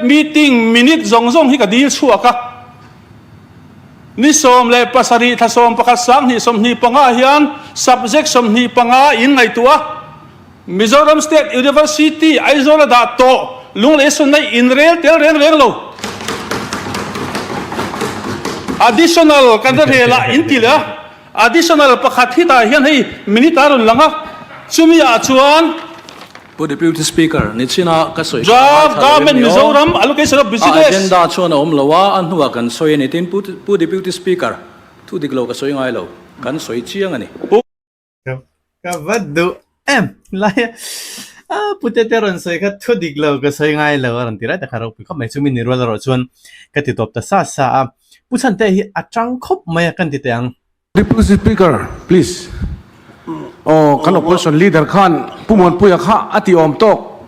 Meeting minute zawng zawng hi ka dil chhuak a, ni 17 thla 11 2025 hian subject 25 in ngaihtuah a, Mizoram State University Aizawl a dah tawh Lunglei sawnna in rel tel reng reng lo. Additional kan la rel a in ti leh a, additional pakhat hi tah hian hei minute a rawn lang a, chumi ah chuan Pu Deputy Speaker, nichina ka sawi kha Draft ngaithla lo em Government ni aw? Mizoram Allocation of A Business. agenda chuan a awm lo a, a hnuah kan sawi a ni. Tin, Pu Deputy Speaker, thu dik lo ka sawi ngai lo, kan sawi chiang a ni. Pu Ka va duh em lai a Pu Tete rawn sawi kha thu dik lo ka sawi ngai lo a rawn ti lai tak kha ropui khawp mai. Chumi ni rual erawh chuan ka ti tawp ta sa sa a. Pu Chhante hi a tang khawp mai a kan ti teh ang. Deputy Speaker, please. Aw, kan opposition leader khan Pu Muanpuia kha a ti awm tawk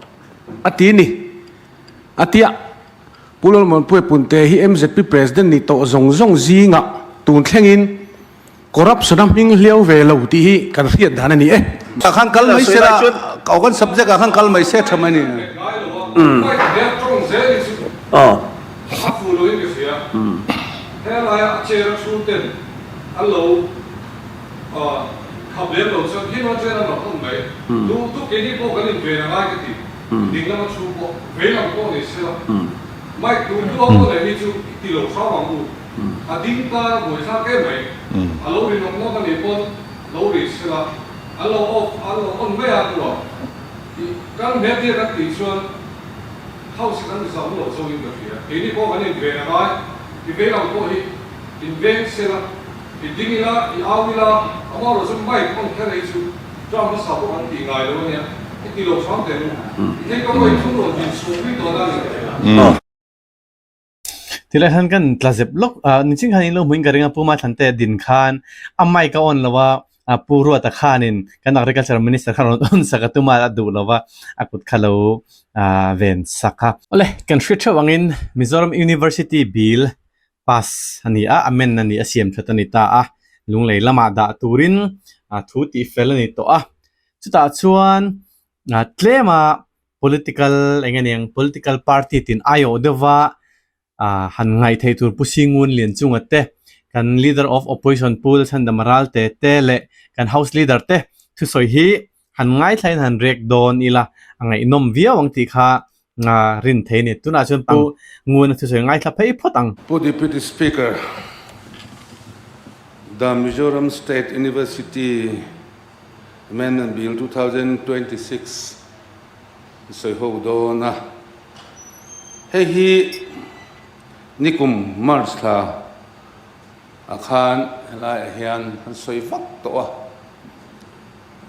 a ti ni. A tia, Pu Lalmuanpuia Punte hi MZP President ni tawh zawng zawng zingah tun thlengin corruption a hming hliau ve lo tih hi kan hriat dan a ni e. Ah khan kal mai se la, aw kan subject ah khan kal mai se tha mai ni. Aw. An lo khap lem lo chuan khi hma chuan an rawn hawn mai. Duh tuk keini pawh kan inven a ngai ka ti. Ding lama chhung pawh vei lam pawh ni sela. Mike tun hnu a pawh leh hi chu i ti lo hram ang u. A ding tan a buaithlak em mai. A lo ri nawk nawk a nih pawn lo ri sela. An lo off an lo on mai a hnuah i kan hmeltir kan tih chuan house hi kan ti zam lo zo in ka hria. Keini pawh kan inven a ngai. I vei lam pawh hi Inveng sela, i ding ila, i au ila, amaherawh chu mic on kher ei chu term hmasa pawh kan tih ngai lo ania, i ti lo hram teh u. I thei ka vawi thum rawn din chhuah pui tawh na ni. Tilai khan kan tla zep lawk a, niching khan in lo hmuin ka ring a, Pu Mathlan te din khan a mic a on lo a, Pu Ruata khanin kan Agriculture Minister khan rawn on sak a tum a, a duh lo va, a kut kha lo ven sak a. Awle, kan hriat theuh angin Mizoram University Bill pass a ni a, amend a ni a, siam that a ni ta a, lunglei lamah dah turin thu tih fel a ni tawh a, chutah chuan tlema political eng nge niang political party tin aiawh deuhva ah han ngaih theih tur Pu Singun Lianchunga te kan leader of opposition Pu Lalchhandama Ralte te leh kan house leader te thusawi hi han ngaithlain han rek dawn ila a ngaihnawm viau ang tih kha nga rin thei a ni. Tunah chuan Pu Nguna thusawi ngaithla phei phawt ang. Pu Deputy Speaker, The Mizoram State University Amendment Bill 2026 sawi ho dawn a. Hei hi nikum March thla ah khan helaiah hian kan sawi vak tawh a.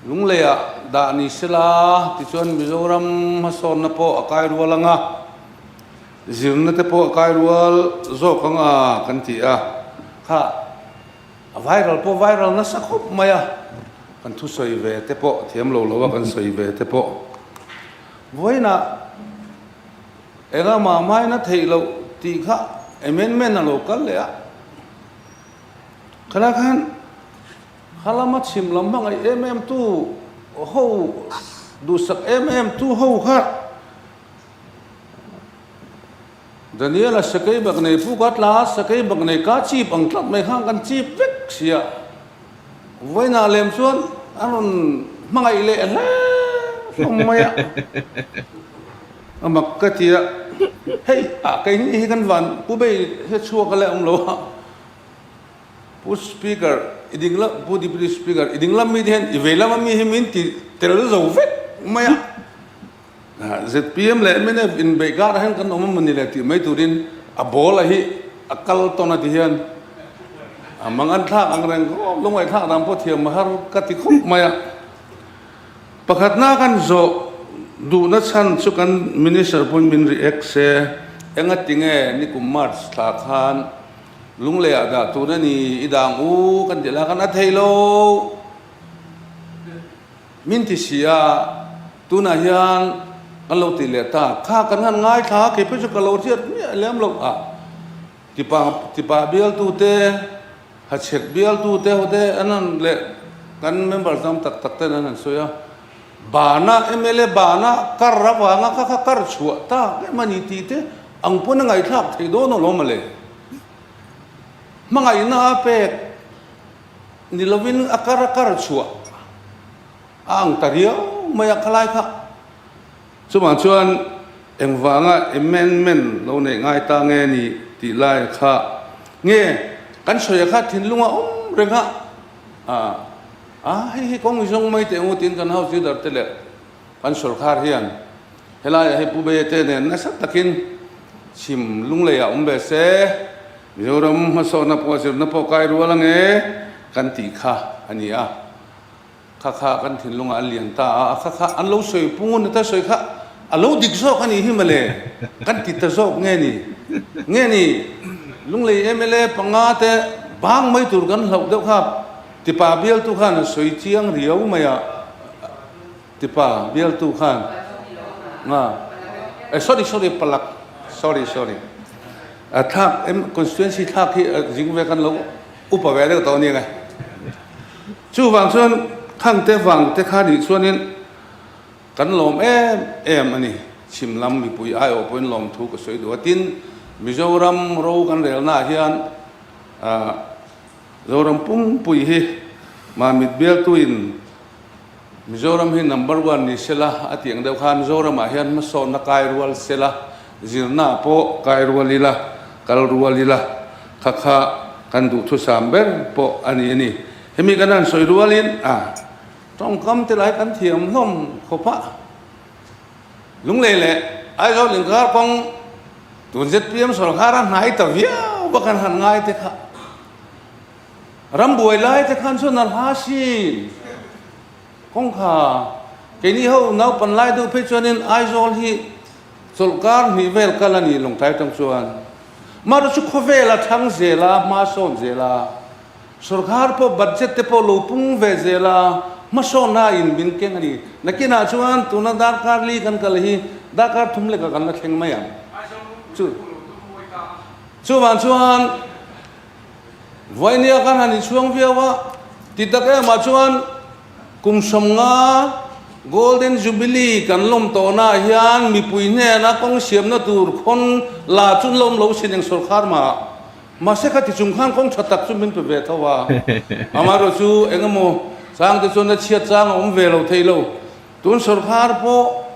Lungleiah dah ni sela tichuan Mizoram hmasawnna pawh a kai rual ang a, zirna te pawh a kai rual zawk ang a kan ti a, kha a viral pawh viral nasa khawp mai a, kan thusawi ve te pawh thiam lo lo a kan sawi ve te pawh vawiinah engah hmaina theih loh tih kha amendment a lo kal leh a, khalai khan. Kha lama chhim lam hmangaih em em tu ho, duhsak em em tu ho kha Daniela sakei bak nei pu ka tla, sakei bak nei ka chip ang tlat mai khan kan chip vek sia. Vawiinah lem chuan a rawn hmangaih leh hle hlawm mai a, a mak ka ti a, hei ah keini hi kan van pu bei he chhuak a leh awm lo a. Pu Speaker, i ding lam, Pu Deputy Speaker, i ding lam mi te hian i vei lama mi hi min ti tel zo vek mai a. Zpm leh mnf inbeih karah hian kan awm a mawni le tih mai turin a ball a hi a kal tawn a ti hian a mangan thlak ang reng khawp, lungaihthlak dan pawh thiam a har ka ti khawp mai a. Pakhatna kan zawh duhna chhan chu kan Minister pawhin min react se, engatinge nikum March thla khan Lungleiah dah tun a ni, i dang u kan tih lah khan a thei lo. Min ti si a, tunah hian kan lo ti leh ta, kha kan han ngaithla a, kei phei chu ka lo hriat miah lem lo a, tipa tipa bialtute, hachhek bialtute ho te an han leh kan member tam tak tak ten an han sawi a. Bana, mla bana kar avanga kha kha kar chhuah tak em a ni tih te ang pawn a ngaihthlak theih dawn alawm mawle. Hmangaihna a pek ni lovin a kar a kar chhuah a ang ta riau mai a khalai kha. Chuvang chuan engvanga amendment lo neih ngai ta nge ni tih lai kha nge kan sawi kha thinlung a awm reng a, a hei hi kawng zawng mai teh ngu tiin kan house leader te leh kan sorkar hian helaiah hei Pu Beia te nen nasa takin chhim lungleiah awm ve se, Mizoram hmasawnna pawh zirna pawh kai rual ange kan tih kha a ni a. Kha kha kan thinlungah an lian ta a, a kha kha an lo sawi pung a ni ta sawi kha a lo dik zawk a nih hi mawle, kan ti ta zawk nge ni? Nge ni Lunglei mla panga te bang mai tur kan hlauh deuh kha tipa bialtu khan a sawi chiang riau mai a, tipa bialtu khan nga eh sorry sorry palak sorry sorry a thlak constituency thlak hi a zing ve kan lo Upa ve deuh tawh a ni nge. Chuvang chuan Khangte vang te kha nih chuanin kan lawm em em a ni. Chhim lam mipui aiawh pawhin lawmthu ka sawi duh a. Tin, Mizoram ro kan relnaah hian Zoram pumpui hi Mamit bialtuin Mizoram hi number one ni sela a tih ang deuh khan Zoramah hian hmasawnna kai rual sela, zirna pawh kai rual ila, kal rual ila kha kha kan duhthusam ber pawh a ni a ni. Hemi kan han sawi rualin a tawngkam te lai kan thiam hlawm khawp a, Lunglei leh Aizawl inkar kawng tun zpm sawrkar a hnai ta viau va kan han ngai te kha. Ram buai lai te khan chuan a hla sin. Kawngkha keini ho naupan lai deuh phei chuanin Aizawl hi chawlhkar hnih vel kal a ni Lawngtlai atang chuan. Mahrawh chu khawvel a thang zel a, hma sawn zel a. Sawrkar pawh budget te pawh lo pung ve zel a, hmasawnna a inbin keng a ni. Nakinah chuan tuna darkar li kan kal hi darkar thum leka kan la thleng mai ang. Chu chuvang chuan. Vainia khan han inchhuang viau a, ti tak emah chuan kum 50 Golden Jubilee kan lawm tawhnaah hian mipui hnena kawng siamna tur khawn la chu lawm lo sin eng sawrkar mah. Mahse kha ti chung khan kawng tha tak chu min pe ve tho a, amaherawh chu eng emaw changte chuan a chhiat chang a awm ve lo thei lo. Tun sawrkar pawh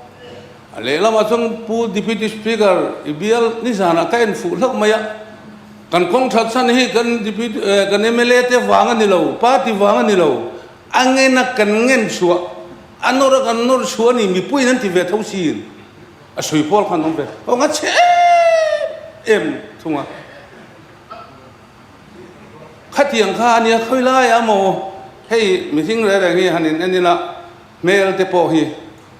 a lehlamah chuan Pu Deputy Speaker i bial nizanah ka en fuh hlauh mai a, kan kawng that chhan hi kan Deputy kan mla te vang a ni lo, party vang a ni lo, a ngena kan ngen chhuah, a nawr a kan nawr chhuah a ni, mipuiin an ti ve tho sin, a sawi pawl khan awm ve, kawng a chhe em em thung a. Khatiang kha a nia khawi lai a maw hei mihring reng reng hi han in en ila, Hmel te pawh hi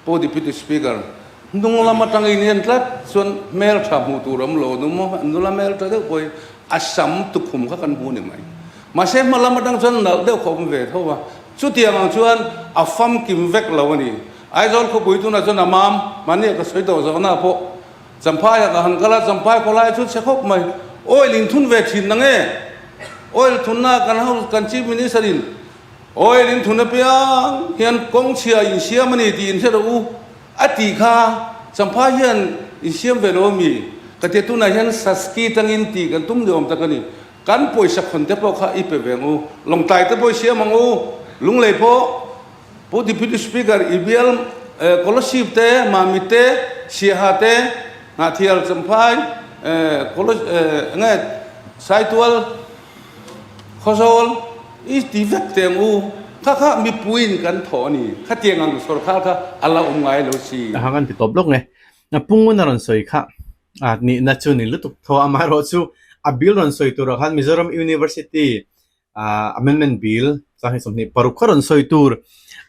Pu Deputy Speaker hnung lam atangin hian tlat chuan hmel tha hmuh tur awm lo nu maw, nula hmel tha deuh pawh hi a sam tukhum kha kan hmu ni mai. Mahse hma lam atang chuan nalh deuh kha awm ve tho a, chutiang ang chuan a famkim vek lo a ni. Aizawl khawpui tunah chuan a mam, mahni a ka sawi tawh zawhna pawh Champhai ah ka han kal a, Champhai khawlai chu chhe khawp mai. Oil in thun ve thin nang e, oil thunna kan house kan Chief Minister in Oil in thun apiang hian kawng chhia insiam a ni tih inhre rawh u a tih kha Champhai hian insiam ve lo a mi? Ka tia tunah hian Saski tangin tih kan tum ni awm tak a ni. Kan pawisa khawn te pawh kha i pe ve ang u, Lawngtlai te pawh i siam ang u, Lunglei pawh Pu Deputy Speaker i bial Kolasib te, Mamit te, Siaha te, Hnahthial, Champhai, enge Saitual, Khawzawl i ti vek teh ang u, kha kha mipuiin kan thawh a ni, khatiang ang sawrkhar kha a la awm ngai lo si. A hang an ti tawp lawk nge. Pungun a rawn sawi kha a nihna chu ni lutuk tho a, amaherawh chu a bill rawn sawi turah khan Mizoram University Amendment Bill chang hi 26 kha rawn sawi tur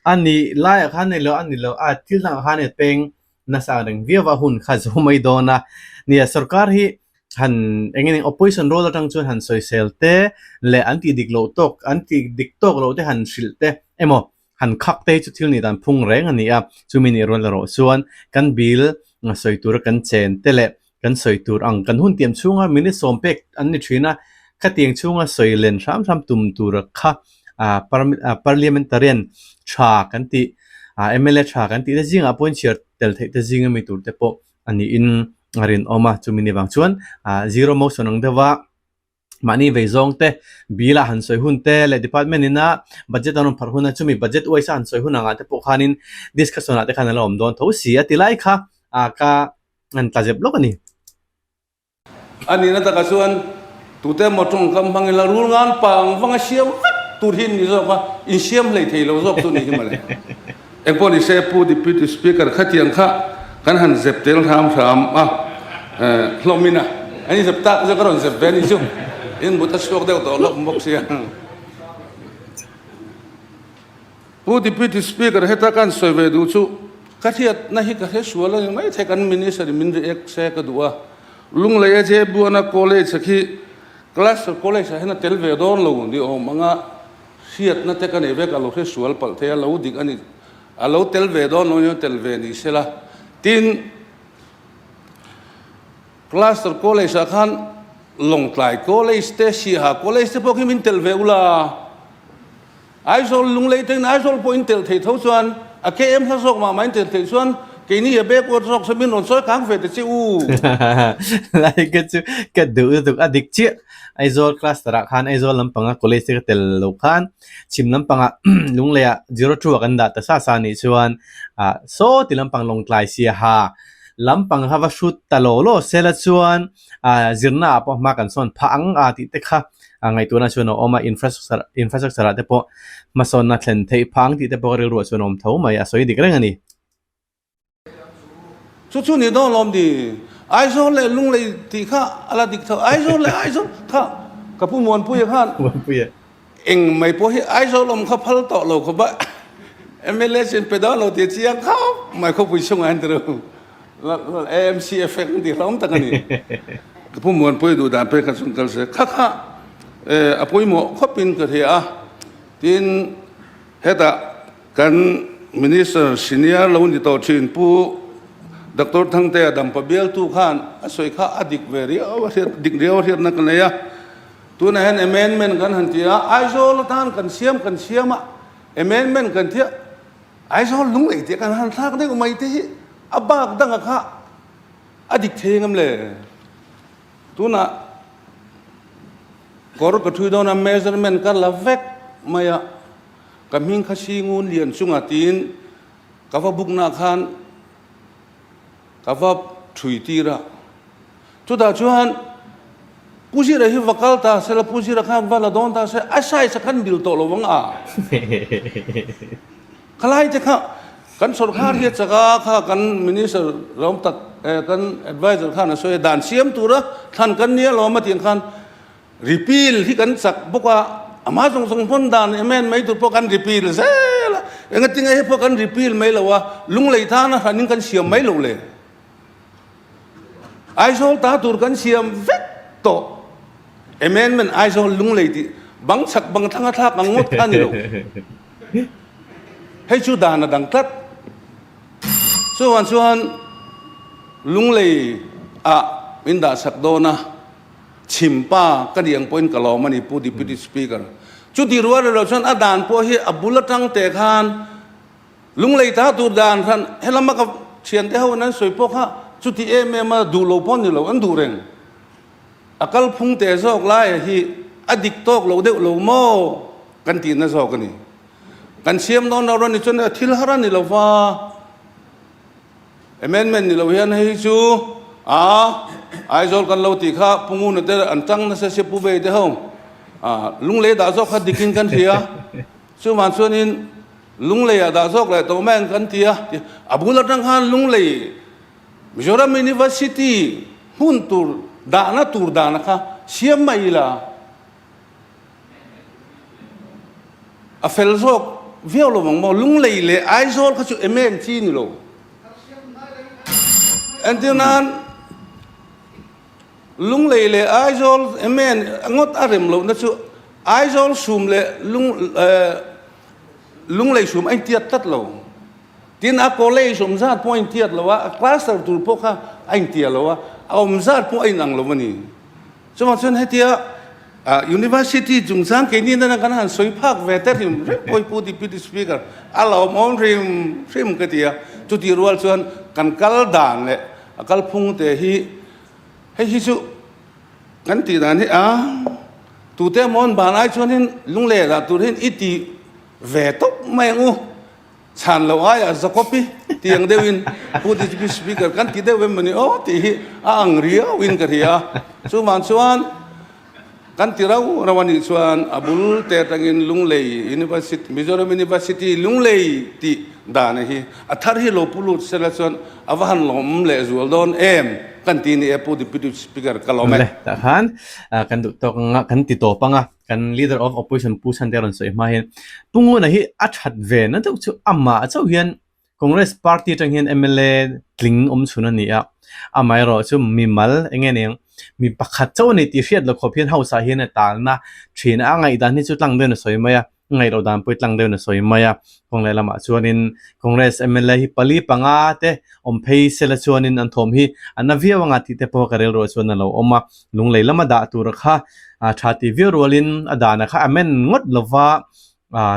a nih laiah khan ni lo a ni lo a, thil dangah khan peng nasa ang reng viau a hun kha zo mai dawn a. Nia sorkar hi han eng nge opposition role atang chuan han sawisel te leh an tih dik loh tawk an tih dik tawk loh te han hrilh te emaw han khak te hi chu thil nih dan phung reng a ni a. Chumi nih rual erawh chuan kan bill sawi tura kan chen te leh kan sawi tur ang kan hun tiam chhunga minute sawm pek an ni thin a, khatiang chhunga sawi len hram hram tum tura kha parliamentarian tha kan tih. mla tha kan tih te zingah pawhin chhiar tel theih te zing ami tur te pawh a niin a rinawm a, chumi ni vang chuan zero motion ang deuh a mahni vei zawng te bill a han sawi hun te leh department ina budget an rawn pharh hun a chumi budget wise a han sawi hun angah te pawh khanin discussion ah te khan a la awm dawn tho si a ti lai kha ka an tla zep lawk a ni. A nihna takah chuan tute emaw tawngkam hmangin la rul ngan pa ang vanga siam vek tur hi an ni zawk a, insiam hlei thei lo zawk chu ni hi mawle. Engpawh ni se Pu Deputy Speaker khatiang kha kan han zep tel hram hram a, hlawmin a, an inzep tak chu ka rawn zep ve a ni chu, in mut a chhuak deuh tawh hlawm bawk sia. Pu Deputy Speaker heta kan sawi ve duh chu ka hriatna hi ka hre sual a ni mai thei kan Minister in min react se ka duh a, Lunglei a je Buana College a khi Cluster College ah hian a tel ve dawn lo ni awm anga hriatna te ka nei ve ka lo hre sual palh thei a, lo dik a ni a lo tel ve dawn lo nia tel ve ni sela tin Cluster College ah khan Lawngtlai College te Siaha College te pawh khi min tel ve ula. Aizawl Lunglei tengin Aizawl pawh in tel thei tho chuan a KM hla zawk mah mah in tel theih chuan keini a backward zawk saw min rawn sawi kang ve ta che u. Lai ka chu ka duh lutuk a dik chiah. Aizawl cluster ah khan Aizawl lampanga college te ka tel lo khan chhim lampanga Lunglei ah zero two ah kan dah ta sa sa nih chuan ah saw ti lampang Lawngtlai Siaha lampang kha va hrut ta law law sela chuan ah zirna ah pawh hma kan sawn phah ang a tih te kha a ngaihtuahna chuan a awm a infrastructure infrastructure ah te pawh hmasawnna thlen theih phah ang tih te pawh rilruah chuan a awm tho mai a sawi dik reng a ni. Chu chu ni dawn lawm ni Aizawl leh Lunglei tih kha a la dik tho Aizawl leh Aizawl kha ka pu Muanpuia khan eng mai pawh hi Aizawl awm kha phal tawh lo khawp a mla chu in pe dawn lo tih a chiang khawp mai khawpui chungah hian tirh. AMC effect an tih hlauhawm tak a ni. Ka pu Muanpui duh dan pek kha chuan kal se kha kha a pawimawh khawpin ka hria a. Tin, hetah kan Minister senior lo ni tawh thin Pu Doctor Thangtea Dampa bialtu khan a sawi kha a dik ve riau a hriat dik riau a hriatna ka nei a. Tunah hian amendment kan han ti a, Aizawl atan kan siam kan siam a, amendment kan ti a, Aizawl lunglei tih kan han thlak deuh mai te hi a bak danga kha a dik thei ngam le. Tunah kawr ka thui dawn a measurement ka la vek mai a, ka hming kha Singun lian chunga tiin ka va bukna khan Ka va thui tir a. Chutah chuan Pu Zira hi va kal ta se la, Pu Zira khan va la dawn ta se, a size a khan bil tawh lo vang a. Khalai te kha kan sorkar hi a chak a, kha kan minister rawng tak kan advisor khan a sawi a, dan siam tura thlan kan nia lawm a tih ang khan Repeal hi kan chak bawk a, amah zawng zawng pawn dan amend mai tur pawh kan repeal zel a, engatinge hei pawh kan repeal mai lo a, lunglei tan a hranin kan siam mai lo le. Aizawl ta tur kan siam vek tawh, amendment Aizawl lunglei tih bang chak bang thlang a thlak ang ngawt kha a ni lo. Hei chu dan a dang tlat. Chuvang chuan lunglei ah min dah sak dawn a. Chhimpa ka ni ang pawhin ka lawm a ni Pu Deputy Speaker. Chuti rual erawh chuan a dan pawh hi a bul atang teh khan lunglei ta tur dan khan helama ka thiante ho in an sawi pawh kha chuti em em a duh lo pawh ni lo an duh reng. A kalphung teh zawk laia hi a dik tawk lo deuh lo maw kan tihna zawk a ni. Kan siam dawn lo rawh ni chuan thil har a ni lo va. Amendment ni lo hian hei chu a Aizawl kan lo tih kha Pu Nguna te an tang nasa sia Pu Bei te ho a Lunglei dah zawk kha dikin kan hria chuvang chuanin Lunglei ah dah zawk leh tawh mai ang kan ti a a bul atang khan Lunglei Mizoram University hmun tur dahna tur dahna kha siam mai ila. A fel zawk viau lo ang maw? Lunglei leh Aizawl kha chu em chi ni lo. Entir nan Lunglei leh Aizawl em ngawt a rem lohna chu Aizawl sum leh Lunglei sum a intiat tlat lo. Tin a college awm zat pawh a intiat lo a, a cluster tur pawh kha a intiat lo a, a awm zat pawh a inang lo a ni. Chuvang chuan hetia. University chungchang keini nana kan han sawi phak ve te hrim hrim pawh hi Pu Deputy Speaker a lawmawm hrim hrim ka ti a. Chutih rual chuan kan kal dan leh a kalphung te hi hei hi chu kan tih dan hi a tute emaw ban ai chuanin lungleh dah tur hian i ti ve tawp mai ang u. Chhan loh aiah Jacob-i tih ang deuhin Pu Deputy Speaker kan ti deuh em mawni aw tih hi a ang riauin ka hria a. Chuvang chuan kan ti rau rau a nih chuan a bul te atangin Lunglei University, Mizoram University Lunglei tih dana hi a thar hi lo pu lut sela chuan a va han lawm leh zual dawn em kan ti ni e Pu Deputy Speaker ka lawm e. Awle, tah khan kan duh tawk anga kan ti tawp anga. Kan Leader of Opposition Pu Chhante rawn sawi hma hian Pu Nguna hi a that ve na deuh chu amah chauh hian Congress party atang hian mla tling awm chhun a ni a, amaherawh chu mimal eng nge niang mi pakhat chauh a ni tih hriat loh khawp hian House ah hian a talna thin a, a ngaihdan hi chu tlang deuhin a sawi mai a, a ngaih loh dan pawh hi tlang deuhin a sawi mai a, kawng leh lamah chuanin Congress mla hi pali panga te awm phei sela chuanin an thawm hi a na viau anga tih te pawh ka rilruah chuan a lo awm a. Lunglei lama dah tura kha tha ti viau rualin a dana kha amend ngawt lova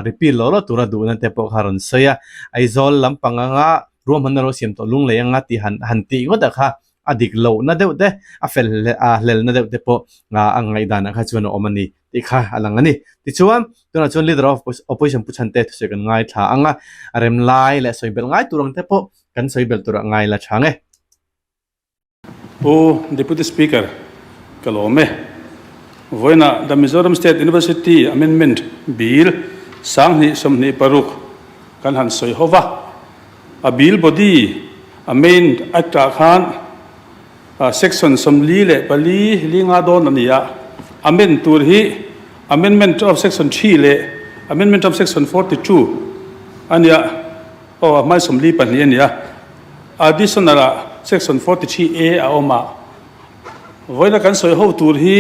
repeal lawh lawh tura duhna te pawh kha a rawn sawi a. Aizawl lampang anga ruahmanna ro siam tawh Lunglei anga tih han han tih ngawt ah kha a dik lohna deuh te a fel a hlelna deuh te pawh a ngaihdanah kha chuan a awm a ni tih kha a lang a ni. Tichuan tunah chuan Leader of Opposition Pu Chhante thusawi kan ngaithla ang a, a rem lai leh sawi belh ngai tur ang te pawh kan sawi belh turah ngai la chang e. Pu Deputy Speaker, ka lawm e. Vawiinah The Mizoram State University Amendment Bill 2026 kan han sawi ho va. A bill body, a main act-ah khan section 44 li nga dawn a ni a. Amend tur hi Amendment of Section 3 leh Amendment of Section 42 a ni a. Aw, a hmai 42 a ni a. Additional ah section 43 A a awm a, vawiina kan sawi ho tur hi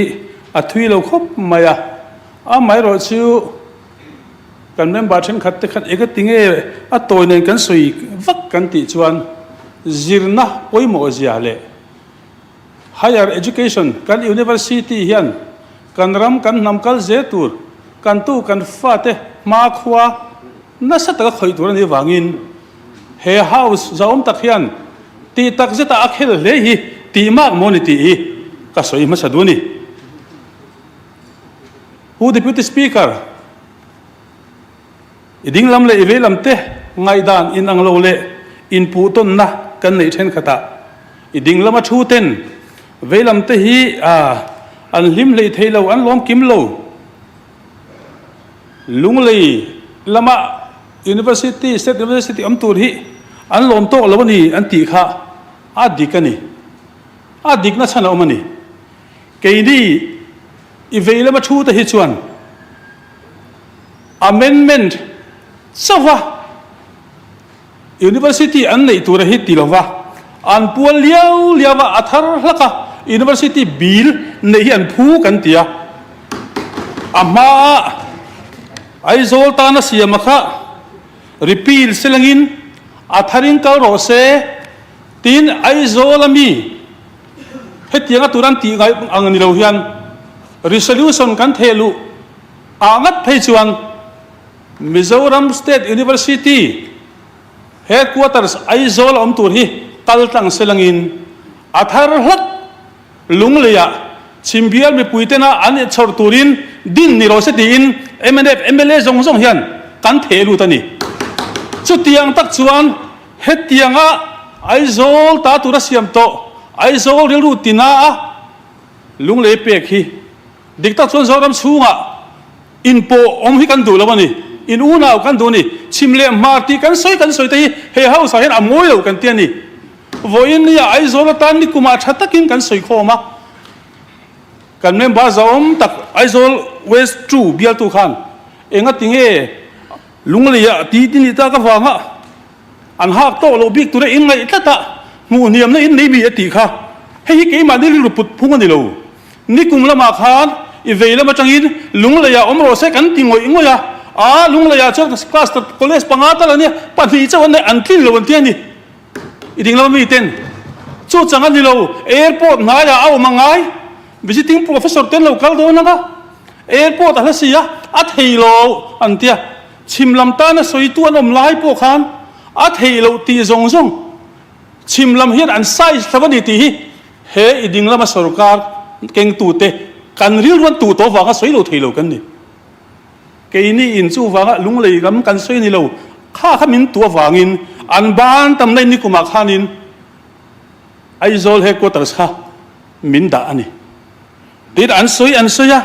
a thui lo khawp mai a, amaherawh chu kan member thenkhat te khan eng tinge a tawi nen kan sawi vak kan tih chuan zirna pawimawh zia leh higher education kan university hian kan ram kan hnam kal zel tur kan tu kan fate hmakhua Nasa taka khawih tur a nih avangin he house zahawm tak hian tih tak zetah a khel hle hi tih mak maw ni tih hi ka sawi hmasa duh a ni. Pu Deputy Speaker, i dinglam leh i veilam te ngaihdan inang lo leh inpuhtawnna kan neih thenkhatah i dinglama thu ten veilam te hi an hlim hlei thei lo, an lawm kim lo. Lunglei lama University, State University awm tur hi an lawm tawk lo a ni an tih kha a dik a ni. A dikna chhan a awm a ni. Keini i vei lama thu te hi chuan amendment chauha University an neih tura hi ti lova, an pual liau liau a, a thar hlak a, University bil neih hi an phu kan ti a. A hmaa Aizawl tana siama kha repeal selangin a tharin kal rawh se tiin Aizawl ami hetianga tur an tih ngaih ang ni lo hian resolution kan theh luh ah ngat phei chuan Mizoram State University Headquarters Aizawl a awm tur hi kal tlang selangin a thar hlak Lungleiah Chhimbial mipuitena an inchhawr turin din ni rawh se tiin mnf mla zawng zawng hian kan theh lut a ni. Chutiang tak chuan hetianga Aizawl ta tura siam tawh Aizawl rilru tina a Lunglei pek hi dik tak chuan Zoram chhungah Inpawh awm hi kan duh lo a ni. In unau kan duh a ni. Chhim leh hmar tih kan sawi kan sawi te hi he house ah hian a mawi lo kan ti a ni. Vawiin nia Aizawl atan ni kumah tha takin kan sawi khawm a. Kan member zahawm tak Aizawl West ii bialtu khan engati nge Lungleiah ti ti nih tak avanga an hak tawh loh bik tura in ngaih tlat a, hmuh hniamna in nei mi a tih kha. Hei hi keimahni rilru put phung a ni lo. Nikum lamah khan i vei lam atangin Lungleiah awm rawh se kan ti ngawih ngawih a, aa Lungleiah chuan class college panga tal a nia, pahnih chauh an nei, an tlin lo an ti a ni. I ding lam ami ten chu chang a ni lo, airport hnaiah a awm a ngai, visiting professor ten lo kal dawn ang a. Airport a hla si a, a thei lo an tia. Chhim lam tana sawitu an awm lai pawh khan a theih loh tih zawng zawng chhim lam hian an size thlauh a ni tih hi he i ding lama sorkar kengtute kan rilru an tuh tawh vanga sawi lo thei lo kan ni. Keini in chuvanga lunglei ram kan sawi ni lo, kha kha min tuh avangin an ban tam na in nikumah khanin Aizawl headquarters kha min dah a ni. Tin an sawi an sawi a,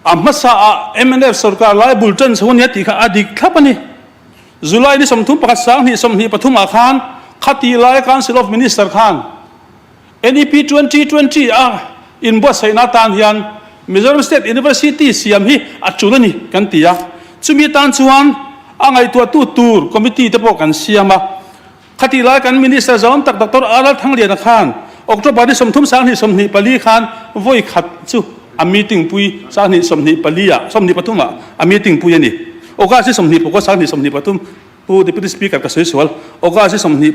a hmasa ah mnf sorkar lai bul tan chho ania tih kha a dik thlap a ni. July ni 31 2023 ah khan khati lai Council of Minister khan NEP 2020 a inbuatsaihna atan hian Mizoram State University siam hi a tul a ni kan ti a, chumi tan chuan a ngaihtuahtu tur committee te pawh kan siam a. Khatih lai kan Minister zawm tak Doctor R Thangliana khan October ni 30 2024 khan vawi khat chu a meeting pui 2024 ah 23 ah a meeting pui a ni. August ni 24 2023 Pu Deputy Speaker ka sawi sual, August hi 29,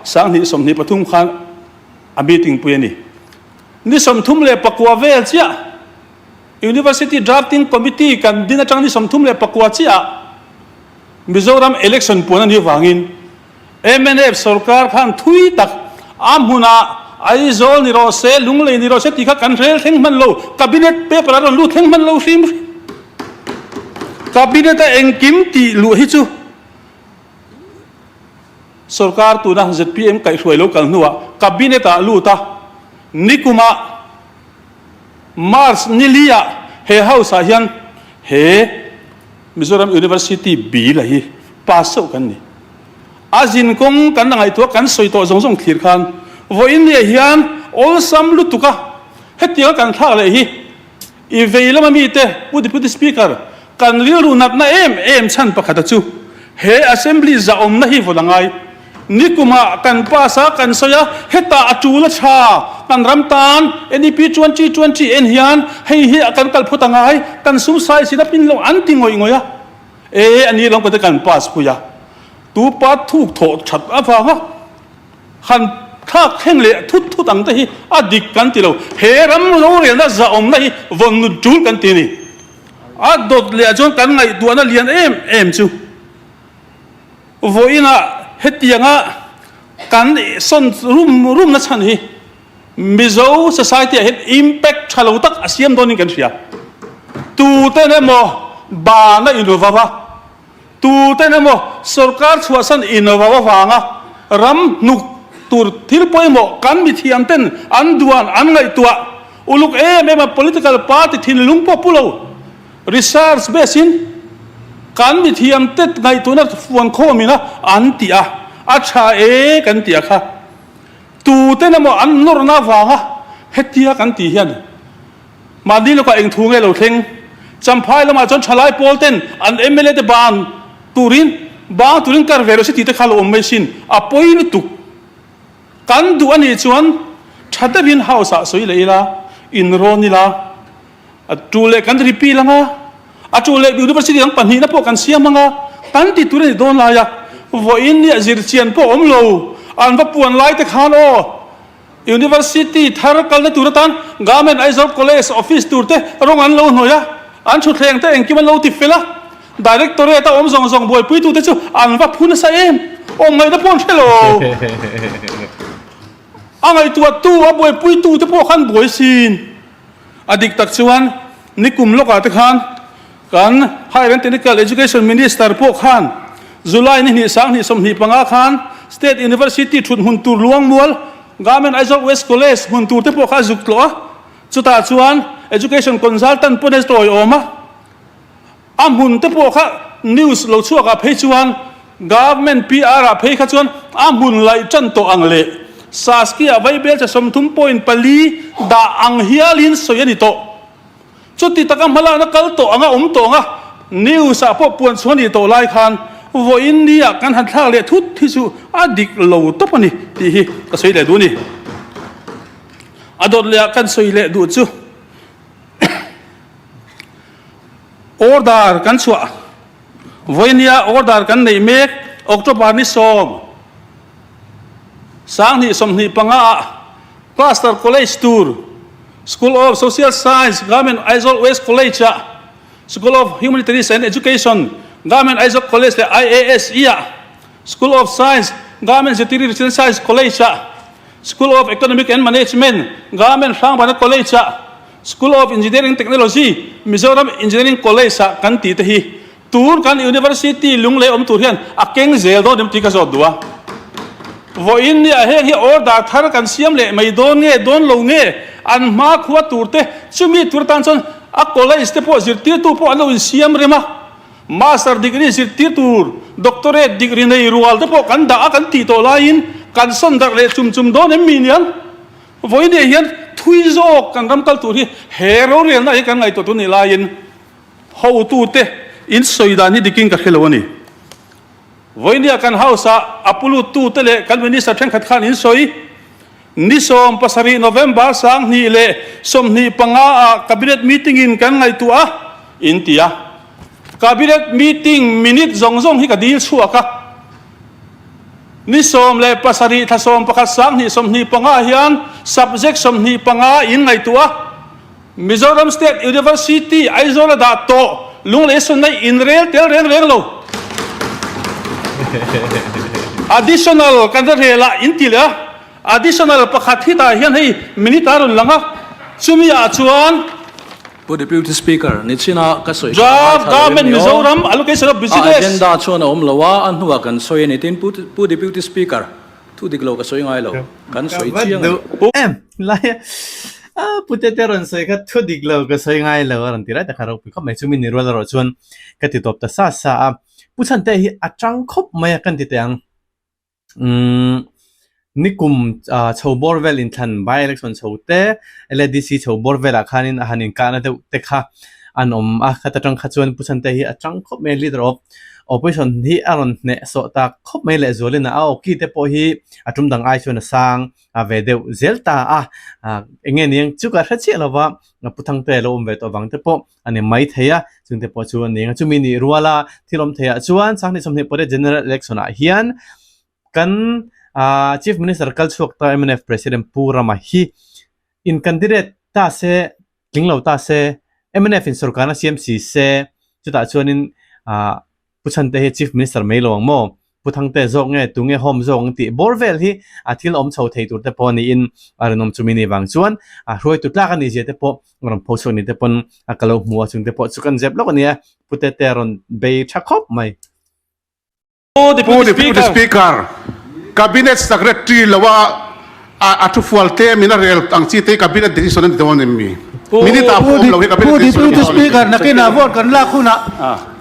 2023 khan a meeting pui a ni. Ni 34 vel chiah University Drafting Committee kan din atang ni 34 chiah Mizoram election puan a nih vangin mnf sorkar khan thui tak a hmunah Aizawl ni rawh se, Lunglei ni rawh se tih kha kan rel thleng hman lo, Cabinet paper a rawn lut thleng hman lo hrim hrim. Cabinet a engkim tih luh hi chu sorkar tuna zpm kaihhruai lo kal hnuah Cabinet ah lut a, nikumah March ni li-ah he House ah hian he Mizoram University bill a hi pass chauh kan ni. A zin kawng kan la ngaihtuah kan sawi tawh zawng zawng thlir khan vawiin ni ah hian awlsam lutuk a hetianga kan thlak leh hi I vei lama mite, Pu Deputy Speaker, kan rilru natna em em chhan pakhata chu he Assembly zahawmna hi vawn a ngai. Nikumah kan pass a, kan sawi a, hetah a tul a tha, kan ram tan NEP 2020 en hian hei hi kan kal phawt a ngai, kan sum sai sin a pin lo an ti ngawih ngawih a. E, a ni lawm ka te kan pass pui a, tu pa thuk thawh that avanga Han thlak thleng leh thut thut ang te hi a dik kan ti lo. He ram rorelna zahawmna hi vawn nut tul kan ti a ni. A dawt leh ah chuan kan ngaihtuahna lian em em chu vawiinah hetianga kan sawn rum rumna chhan hi Mizo society ah hian impact tha lo tak a siam dawnin kan hria. Tuten emaw bana invav a. Tuten emaw sorkar chhuahsan invo avanga ram hnuk tur thil pawimawh kan mithiam ten an duan an ngaihtuah uluk em em a political party thinlung pawh pu lo research base in kan mithiam te ngaihtuahna fuan khawm ina an tih a a tha e kan tih a kha tuten emaw an nawrna avanga hetia kan tih hian Mahni lawkah eng thu nge lo thleng? Champhai lamah chuan thalai pawl ten an mla te ban turin bang turin kar ve lo se tih te kha lo awm mai sin. A pawi lutuk. Kan duh a nih chuan tha deuhin house ah sawi leh ila, in rawn ila, a tu leh kan repeal anga, a tu leh university dang pahnihna pawh kan siam anga, kan ti tur a ni dawn lai a. Vawiin nia zirchian pawh awm lo, an va puan lai te khan aw. University thar kalna tur atan Government Aizawl College office tur te rawng an lo hnawih a, an thutthleng te engkim an lo ti fel a, Directorate a awm zawng zawng buaipuitu te chu an va phu nasa em, awm ngaihna pawh an hre lo. A ngaihtuahtu, a buaipuitu te pawh khan buai sin. A dik tak chuan nikum lawkah te khan kan Higher and Technical Education Minister pawh khan July ni hnih 2025 khan State University thut hmun tur Luangmual Government Aizawl West College hmun tur te pawh kha a zuk tlawh a, chutah chuan Education Consultant pawn a tawiawm a. A hmun te pawh kha news lo chhuak ah phei chuan Government PR ah phei kha chuan a hmun laih tan tawh ang leh Saskia ah vaibel cha 30.4 dah ang hialin sawi a ni tawh. Chuti taka hmalakna kal tawh anga awm tawh anga news ah pawh puan chhuah a nih tawh lai khan vawiin ni ah kan han thlak leh thut hi chu a dik lo tawp a ni tih hi ka sawi leh duh a ni. A dawt leh ah kan sawi leh duh chu. Order kan chhuah vawinia order kan neih mek October ni 10 2025 ah Cluster College tur. School of Social Science, Government Aizawl West College-ah, School of Humanities and Education, Government Aizawl College leh IASE-ah, School of Science, Government Zirtiri Residential Science College-ah, School of Economic and Management, Government Hrangbana College-ah, School of Engineering Technology, Mizoram Engineering College-ah kan tih te hi Tur kan University lunglei awm tur hian a keng zel dawn em tih ka zawt duh a. Vawiin nia heng hi order thar kan siam leh mai dawn nge dawn lo nge an hma khua tur te chumi tur atan chuan a college te pawh zirtirtu pawh an lo insiam rem a. Master degree zirtir tur doctorate degree nei rual te pawh kan dah a kan tih tawh laiin kan sawn darh leh chum chum dawn em mi niang? Vawiin nia hian thui zawk kan ram kal tur hi he rorelna hi kan ngaihtuah tur nih laiin Hotute in sawi dan hi dikin ka hre lo a ni. Vawinia kan House-ah a puluttute leh kan Minister thenkhat khan in sawi. Ni 17 November 2025 ah Cabinet meeting in kan ngaihtuah a, in ti a. Cabinet meeting minute zawng zawng hi ka dil chhuak a. Ni 17 thla 11 2025 hian subject 25 in ngaihtuah a. Mizoram State University, Aizawl a dah tawh Lunglei sawnna inrel tel reng reng lo. Additional kan la rel a in ti leh a, additional pakhat hi tah hian hei minute a rawn lang a, chumi ah chuan Pu Deputy Speaker, nichina ka sawi kha Draft ngaithla lo em Government ni aw? Mizoram Allocation of A Business. agenda chuan a awm lo a, a hnuah kan sawi a ni. Tin, Pu Deputy Speaker, Thu dik lo ka sawi ngai lo, kan sawi chiang a ni. Em lai a pute te rawn sawi kha thu dik lo ka sawi ngai lo a rawn ti rai tak kha ropui khawp mai chu mi ni rual erawh chuan ka ti tawp ta sa sa a. Pu Chhante hi a tang khawp mai a kan ti teh ang. Umm nikum chho bawr vel inthlan by election chho te LADC chho bawr velah khanin a han inkahna deuh te kha an awm a, khata tang kha chuan Pu Chhante hi a tang khawp mai a leader of Opposition hi a rawn hneh sawh tak khawp mai leh zualin a awki te pawh hi a tum dang ai chuan a sang a ve deuh zel ta a, eng nge niang chu ka hre chiah lo va, Pu Thangte lo awm ve tawh vang te pawh a ni mai thei a, chung te pawh chu a ni ang a, chumi nih ruala thil awm theiah chuan 2024 General Election ah hian kan Chief Minister kal chhuak ta mnf President Pu Rama hi in candidate ta se tling lo ta se, mnf in sorkarna siam si se, chutah chuanin ah Pu Chhante hi Chief Minister mai lo ang maw? Pu Thangte zawk nge tunge home zawk ang tih bawr vel hi a thil awm chho thei tur te pawh niin a rinawm chumi ni vang chuan a hruaitu tlak a nih zia te pawh a rawn pho chhuak ni te pawn a ka lo hmu a chung te pawh chu kan zep lawk a nia Pu Tete a rawn bei tha khawp mai. Pu Pu Deputy Speaker, Cabinet Secretary lo a a thufual te min a rel ang chi te hi Cabinet decision a ni dawn em mi? Minute ah pawh awm lo hi Cabinet Pu decision a ni Deputy dawn em mi? Speaker, nakinah vote kan lak hunah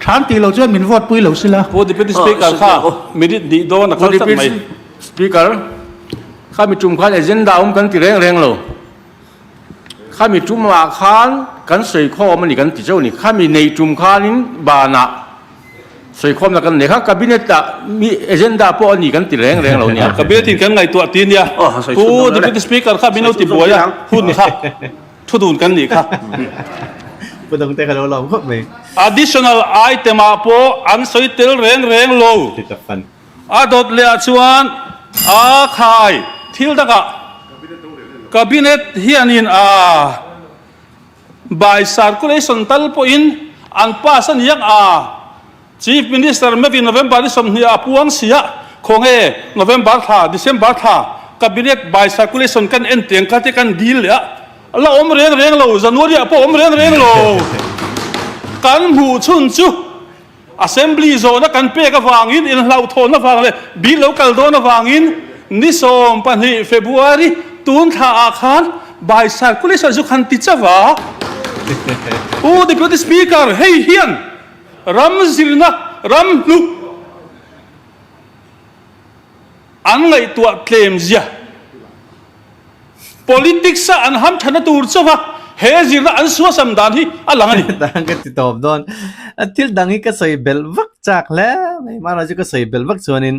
than tih lo chuan min vote pui lo sila. Pu Deputy Speaker kha minute hnih dawn a kal tlat mai. Pu Deputy Speaker, khami tum khan agenda awm kan ti reng reng lo. Khami tumah khan kan sawikhawm a ni kan ti chauh a ni. Khami neih tum khanin banah sawikhawmna kan nei kha Cabinet ah mi agenda pawh a ni kan ti reng reng lo nia. Cabinet in kan ngaihtuah ti nia. Pu Deputy Speaker kha min lo ti buai a, hun kha thu dun kan nih kha. Pu Dangte ka lo lawm khawp mai. Additional item ah pawh an sawi tel reng reng lo. A dawt leh ah chuan a khai thil dangah Cabinet hianin a by circulation tal pawhin an pass a niang a, Chief Minister mevin November ni 20 ah a puang si a, khawnge November thla, December thla Cabinet by circulation kan en tiang kha te kan dil leh a, la awm reng reng lo, January ah pawh awm reng reng lo. Kan hmuh chhun chu. Assembly zawhna kan pek avangin inhlauhthawn avang leh bill lo kal dawn avangin ni 12 February tun thla ah khan by circulation chu khan ti chauh a. Pu Deputy Speaker, hei hian ram zirna ram hnuk an ngaihtuah tlem zia. Politics a an ham thana tur chauh a, he zirna an suasam dan hi a lang a ni. Dang ka ti tawp dawn. Thil dang hi ka sawi belh vak chak hle mai. Mahrawh chu ka sawi belh vak chuanin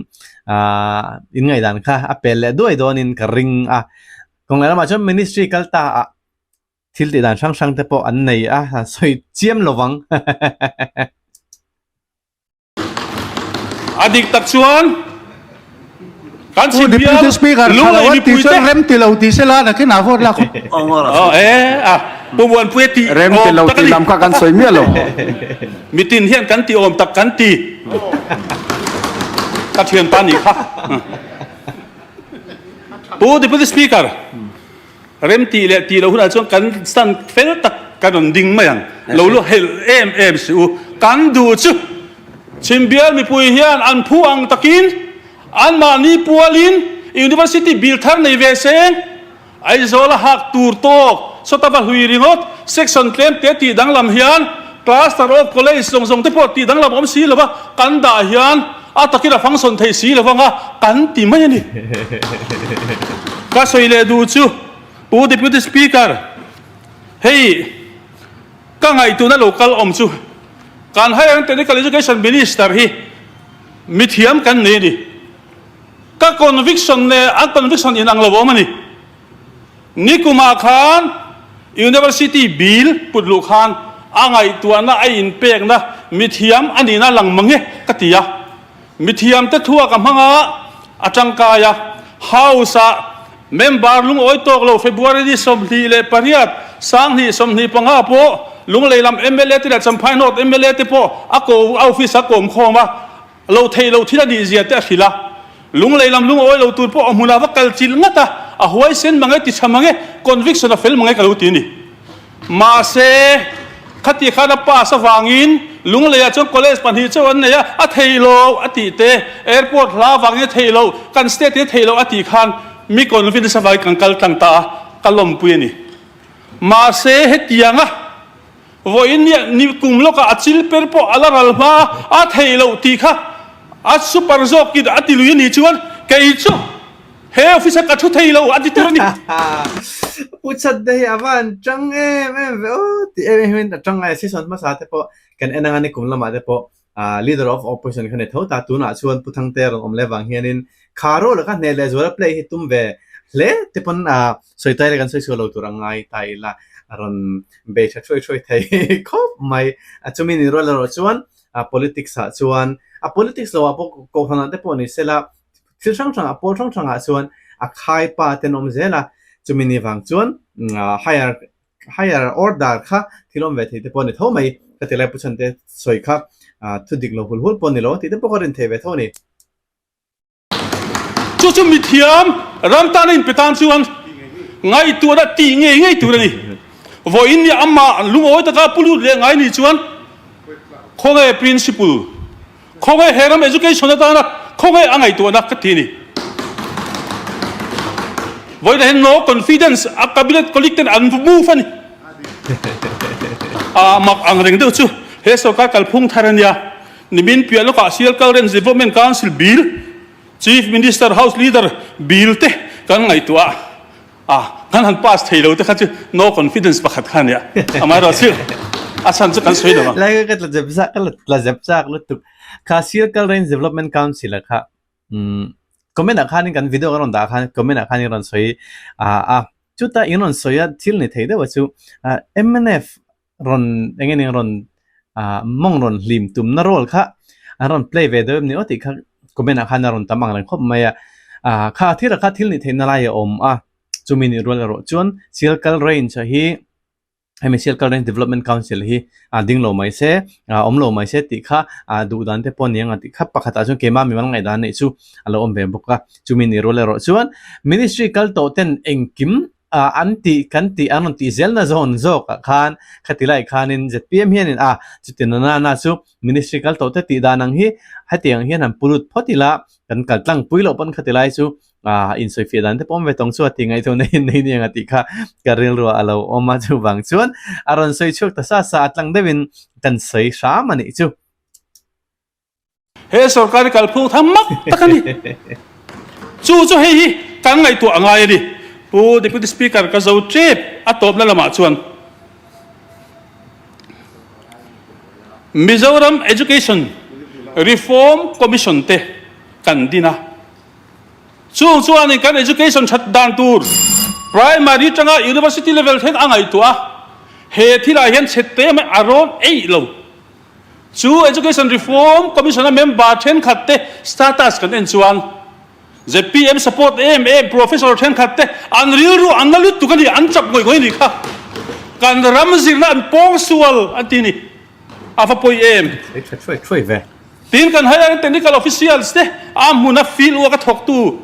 aah in ngaihdan kha a pel leh duai dawnin ka ring a. Kawng leh lamah chuan ministry kal ta ah thil tih dan hrang hrang te pawh an nei a, sawi chiam lo vang. A dik tak chuan. Kan Pu chhim Deputy bial Speaker, tha Lunglei lo an tih mipui chuan te. rem ti lo ti sela nakin ah vote lak hu. Aw e a, Pu Muanpuia tih Rem ti awm lo tak a tih ni. lam kha kan sawi miah lo. Mitin hian kan tih awm tak kan ti. Ka thianpa nih kha. Pu Deputy Speaker, rem tih leh tih loh hunah chuan kan stand fel tak kan rawn ding mai ang. Lo lu helh em em si u. Kan duh chu Chhimbial mipui hian an phu ang takin anmahni pualin University bil thar nei ve seng. Aizawl a hak tur tawk, sawta va hlui ringawt, section tlem te tih danglam hian cluster of college zawng zawng te pawh tih danglam awm si lova kan dah hian a takin a function thei si lo vanga kan ti mai a ni. Ka sawi leh duh chu Pu Deputy Speaker, hei ka ngaihtuhna lo kal awm chu kan Higher and Technical Education Minister hi mithiam kan nei a ni. Ka conviction leh an conviction inang lo awm a ni. Nikumah khan University bill put luh khan a ngaihtuahna a inpekna mithiam a nihna lang mang e ka ti a. Mithiamte thua ka hmang a, a tangkai a. House-ah member lungawi tawk lo February ni 28 2025 pawh Lunglei lam mla te leh Champhai North mla te pawh a ko a office a kawm khawm a. Lo theih lo thil a nih zia te a hrilh a, lunglei lam lungawi lo tur pawh a hmunah va kal chilh ngat a, a huaisen mang e, ti tha mang e, conviction a fel mang e ka lo ti a ni. Mahse, khati khan a pass avangin Lungleiah chuan college pahnih chauh an nei a, a thei lo a tih te, airport hla avangin a thei lo, kan state in a thei lo a tih khan mi convince avangin kan kal tlang ta a, ka lawmpui a ni. Mahse, hetianga. Vawiin nia ni kum lawkah a chil per pawh a la ral hma a, a theih loh tih kha a super zawkin a ti lui a nih chuan kei chu he office a ka thu thei lo a ti tur a ni. Pu Chhatde hi a va han tang em em ve aw tih em em hian a tang ngai a, season hmasa te pawh kan en anga ni kum lamah te pawh Leader of Opposition kha ni tho ta, tunah chuan Pu Thangte rawn awm leh vang hianin kha role kha hneh leh zuala play hi tum ve hle te pawn sawi tai leh kan sawi sual lo tur a ngai ta ila a rawn bei tha thuai thuai thei khawp mai. Chumi ni rual erawh chuan politics ah chuan a politics lo ah pawh kohhran ah te pawh ni sela thil hrang hrang ah pawl hrang hrang ah chuan a khaipa te an awm zel a, chumi ni vang chuan higher Higher order kha thil awm ve thei te pawh a ni tho mai. Ka ti lai Pu Chhante sawi kha thu dik lo hul hul pawh a ni lo tih te pawh ka rin thei ve tho a ni. Chu chu mithiam ram tana inpe tan chuan ngaihtuahna tih ngei ngei tur a ni. Vawiin nia amah lungawi taka pu lut leh ngai ni chuan khawnge principle Khawngaih he ram education atana khawngaih a ngaihtuahna ka ti a ni. Vawiinah hian no confidence a cabinet colleague ten an move a ni. A mak ang reng deuh chu he sorkar kalphung thar a nia. Nimin piah lawkah Sialkal Range Development Council Bill, Chief Minister House Leader Bill te kan ngaihtuah a. A, kan han pass thei lo te kha chu no confidence pakhat kha a nia. Amaherawh chu a chhan chu kan sawi lo ang. Lai ka tla zep zak ka tla zep chak lutuk. Kha Circle Range Development Council ah kha umm comment ah khanin kan video kan rawn dah khan comment ah khan in rawn sawi a a chuta in rawn sawi a thil ni thei deuh a chu mnf rawn eng eng rawn ah mawng rawn hlim tumna role kha an rawn play ve deuh em ni aw tih kha comment ah khan a rawn tam ang reng khawp mai a ah kha thil ah kha thil nih theihna lai a awm a chumi nih rual erawh chuan Sialkal range ah hi hemi Sialkal range development council hi ah ding lo mai se ah awm lo mai se tih kha ah duh dan te pawh a ni ang a tih kha pakhat ah chuan keimah mimal ngaihdan neih chu a lo awm ve bawk a chumi nih rual erawh chuan ministry kal tawh ten engkim ah an tih kan tih an rawn tih zelna zawn zawkah khan khati lai khanin zpm hianin a chuti na na na chu ministry kal tawh te tih dan ang hi hetiang hian han pu lut phawt ila kan kal tlang pui loh pawn khati lai chu ah insawifiah dan te pawh awm ve tawng chu a ti ngaihtuah nei nei ni ang a tih kha ka rilruah a lo awm a chuvang chuan a rawn sawi chhuak ta sa sa a tlang deuhin kan sawi hram a nih chu. He sorkar hi kalphung tham mak tak a ni. Chu chu hei hi kan ngaihtuah a ngai a ni. Pu Deputy Speaker ka zo tep a tawpna lamah chuan Mizoram Education Reform Commission te kan din a. Chung chuanin kan education that dan tur primary tanga university level thleng a ngaihtuah a. He thilah hian chhette mai a rawn eih lo. Chu Education Reform Commission-a member thenkhat te status kan en chuan. Zpm support em em Professor thenkhat te an rilru an la lutuk a ni, an chap ngawih ngawih a nih kha. Kan ram zirna an pawng sual an ti a ni. A va pawi em? Sawi tha thuai thuai ve. Tin kan higher and technical officials te a hmuna field work a thawktu,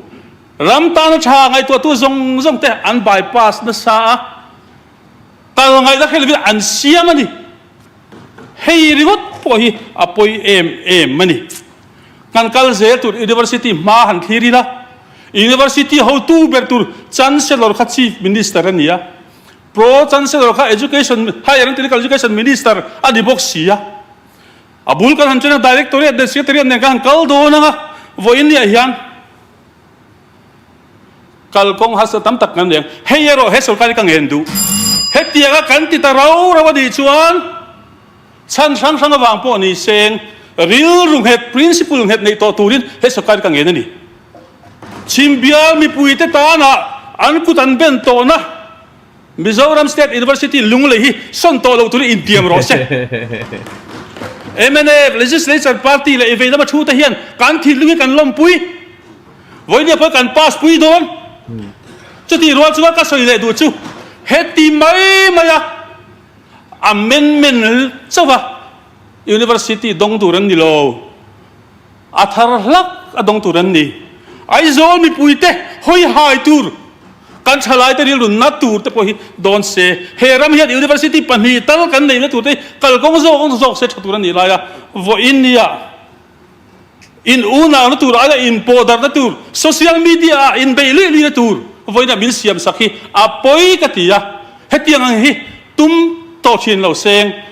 ram tana tha ngaihtuahtu zawng zawng te an bypass nasa a, kal ngaihna hre lovin an siam a ni. Hei ringawt pawh hi a pawi em em a ni. Kan kal zel tur University hma han thlir ila, University hotu ber tur Chancellor kha Chief Minister a ni a, Pro Chancellor kha Education, Higher and Technical Education Minister a ni bawk si a. A bul kan han chen a, Directorate leh Secretariat nen kan han kal dawn ang a, vawiin niah hian kalkawng hasa tam tak kan nei ang. Hei erawh he sorkar hi ka ngen duh. Hetianga kan ti ta rau rau a nih chuan chhan hrang hrang avang pawh ni seng rilru nghet, principle nghet neih tawh turin he sorkar hi ka ngen a ni. Chhimbial mipuite tana an kut an ben tawhna Mizoram State University Lunglei hi sawn tawh lo turin intiam rawh se. Mnf, Legislature Party leh vei lama thute hian kan thinlung hi kan lawmpui. Vawinia pawh kan pass pui dawn. Chutih rual chuan ka sawi leh duh chu heti mai maia amendment chauha University dawng tur an ni lo. A thar hlak a dawng tur an ni. Aizawl mipuite hawi hai tur, kan thalaite rilru na tur te pawh hi dawn se. He ram hian University pahnih tal kan neihna tur te hi kalkawng zawk zawk se tha tur a nih lai a, vawiin nia in unauna tur aia inpawhdarhna tur, social media ah inbeih luih luihna tur vawiinah min siam sak hi a pawi ka ti a, hetiang ang hi tum tawh thin lo seng.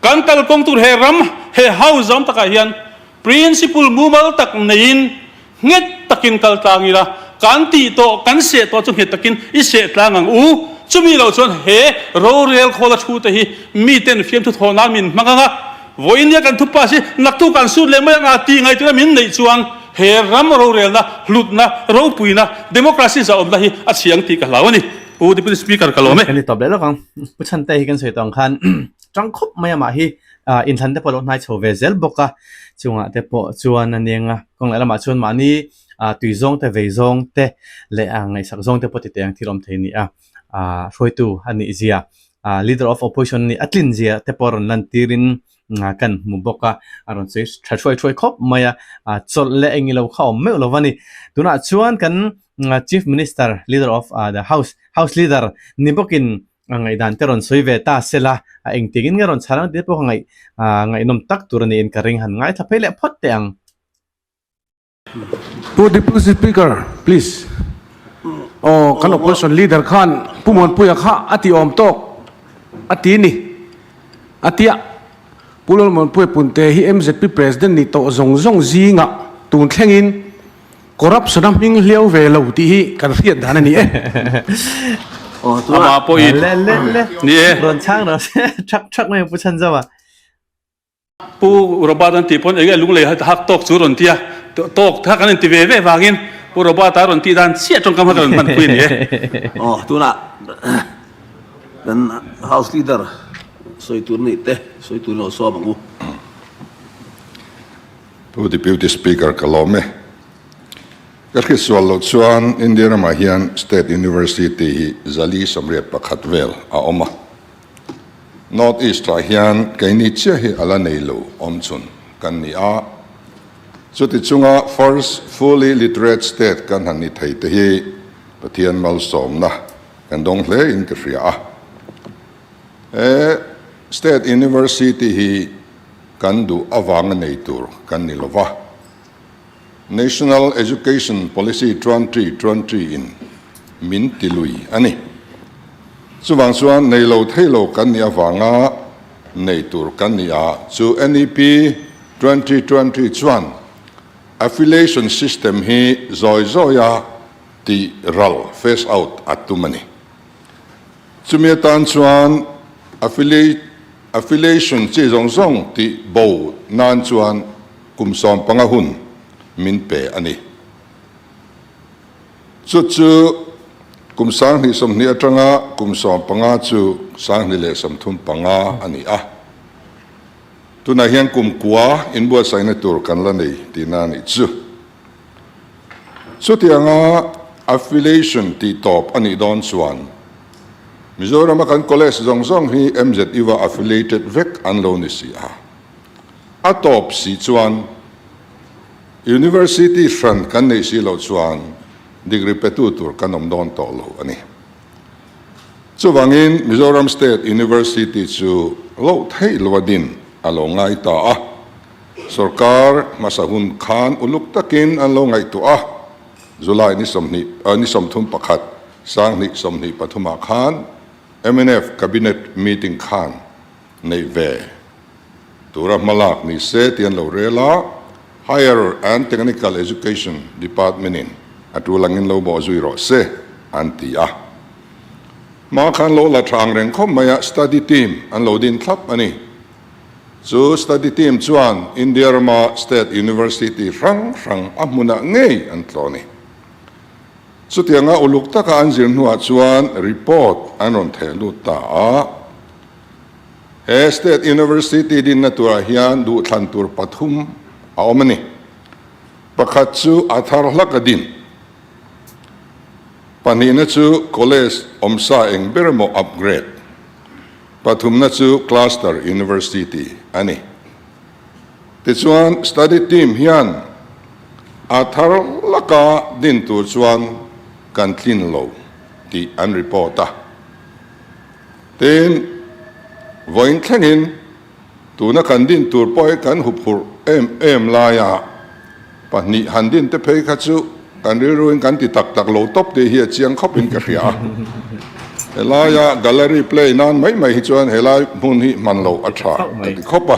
Kan kalkawng tur he ram, he house zawm takah hian Principle mumal tak neiin nghet takin kal tlang ila, kan tih tawh, kan seh tawh chu nghet takin i seh tlang ang u. Chumi lo chuan he rorel khawla thu te hi miten fiamthu thaw nan min hmang ang a, vawiin nia kan thu pass hi naktuk an sut leh mai ang a tih ngaihtuahna min neih chuan he ram rorelna, hlutna, ropuina, democracy zahawmna hi a chhi ang tih ka hlau a ni. Pu Deputy Speaker ka lawm e. Kan ni tawp leh lawk ang. Pu Chhante hi kan sawi tawh ang khan tang khawp mai amah hi inthlan te pawh a lo hnai chho ve zel bawk a, chungah te pawh chuan a nia kawng leh lamah chuan mahni tui zawng te vei zawng te leh ngaihsak zawng te pawh ti teh ang thil awm thei a ni a, hruaitu a nih zia leader of opposition a nih a tlin zia te pawh a rawn lan tirin kan hmu bawk a, a rawn sawi tha hruai hruai khawp mai a, chawlh leh eng ilo kha a awm meuh lo a ni. Tunah chuan kan chief minister leader of the house house leader ni bawkin A ngaihdan te rawn sawi ve ta se la, a engtiangin nge rawn chhar ang tih te pawh ka ngaih ngaihnawm tak tur a niin ka ring han ngaithla phei leh phawt teh ang. Pu Deputy Speaker, please. Aw, kan Opposition Leader khan Pu Muanpuia kha a ti awm tawk a ti ni. A tia, Pu Lalmuanpuia Punte hi mzp President ni tawh zawng zawng zingah tun thlengin Corruption a hming hliau ve lo tih hi kan hriat dan a ni e. Amah pawhin Le le le ni e. Rawn chhang rawh se thak thak mai Pu Chhanzau a. Pu Robert an tih pawn enge lunglei hak tawk chu rawn ti a, tawk thak an inti ve ve vangin Pu Robert a rawn tih dan chiah tawngkam kha ka rawn hmanpui a ni e. Aw tunah kan House Leader sawi tur nih te sawi turin aw sawm ang u. Pu Deputy Speaker ka lawm e. Ka hriatsual loh chuan India ramah hian State University hi zali 81 vel a awm a. North East ah hian keini chiah hi a la nei lo awm chhun kan ni a. Chuti chunga first fully literate state kan han ni thei te hi Pathian malsawmna kan dawng hle in ka hria a. He State University hi kan duh avanga nei tur kan ni lova. National Education Policy 2020 in min ti lui a ni. Chuvang chuan nei lo thei lo kan nih avanga nei tur kan ni a, chu NEP 2020 chuan affiliation system hi zawi zawia tih ral, phase out, a tum a ni. Chumi atan chuan affiliation chi zawng zawng tih bo nan chuan kum 15 hun min pe a ni. Chu chu kum 2020 atanga kum 15 chu 2035 a ni a. Tunah hian kum kua inbuatsaihna tur kan la nei tihna a nih chu. Chutianga affiliation tih tawp a nih dawn chuan Mizorama kan college zawng zawng hi MZU-a affiliated vek an lo ni si a. A tawp si chuan University hran kan neih si loh chuan degree petu tur kan awm dawn tawh lo a ni. Chuvangin Mizoram State University chu loh theih loa din a lo ngai ta a. Sorkar hmasa hun khan uluk takin an lo ngaihtuah a, July ni 20 ni 31 sanghnih 23 ah khan mnf Cabinet meeting khan neih ve tura hmalak ni se tih an lo rel a, Higher and Technical Education Department in a tul angin lo bawh zui rawh se an ti a. Hma khan lo la tha ang reng khawp mai a, study team an lo din thlap a ni. Chu study team chuan India rama state university hrang hrang a hmunah ngei an tlawh a ni. Chutianga uluk taka an zir hnuah chuan report an rawn theh lut ta a. He state university dinna turah hian duhthlan tur pathum a awm a ni. Pakhat chu a thar hlak a din. Pahnihna chu college awmsa eng ber emaw upgrade. Pathumna chu Cluster University a ni. Tichuan, study team hian a thar laka din tur chuan kan tlin lo tih an report a. Tin, vawiin thlengin tuna kan din tur pawh hi kan huphurh em em laia pahnih han din te phei kha chu kan rilruin kan ti tak tak lo tawp tih hi a chiang khawpin ka hria a. Helaia gallery play nan mai mai hi chuan helai hmun hi hman loh a tha ka ti khawp a.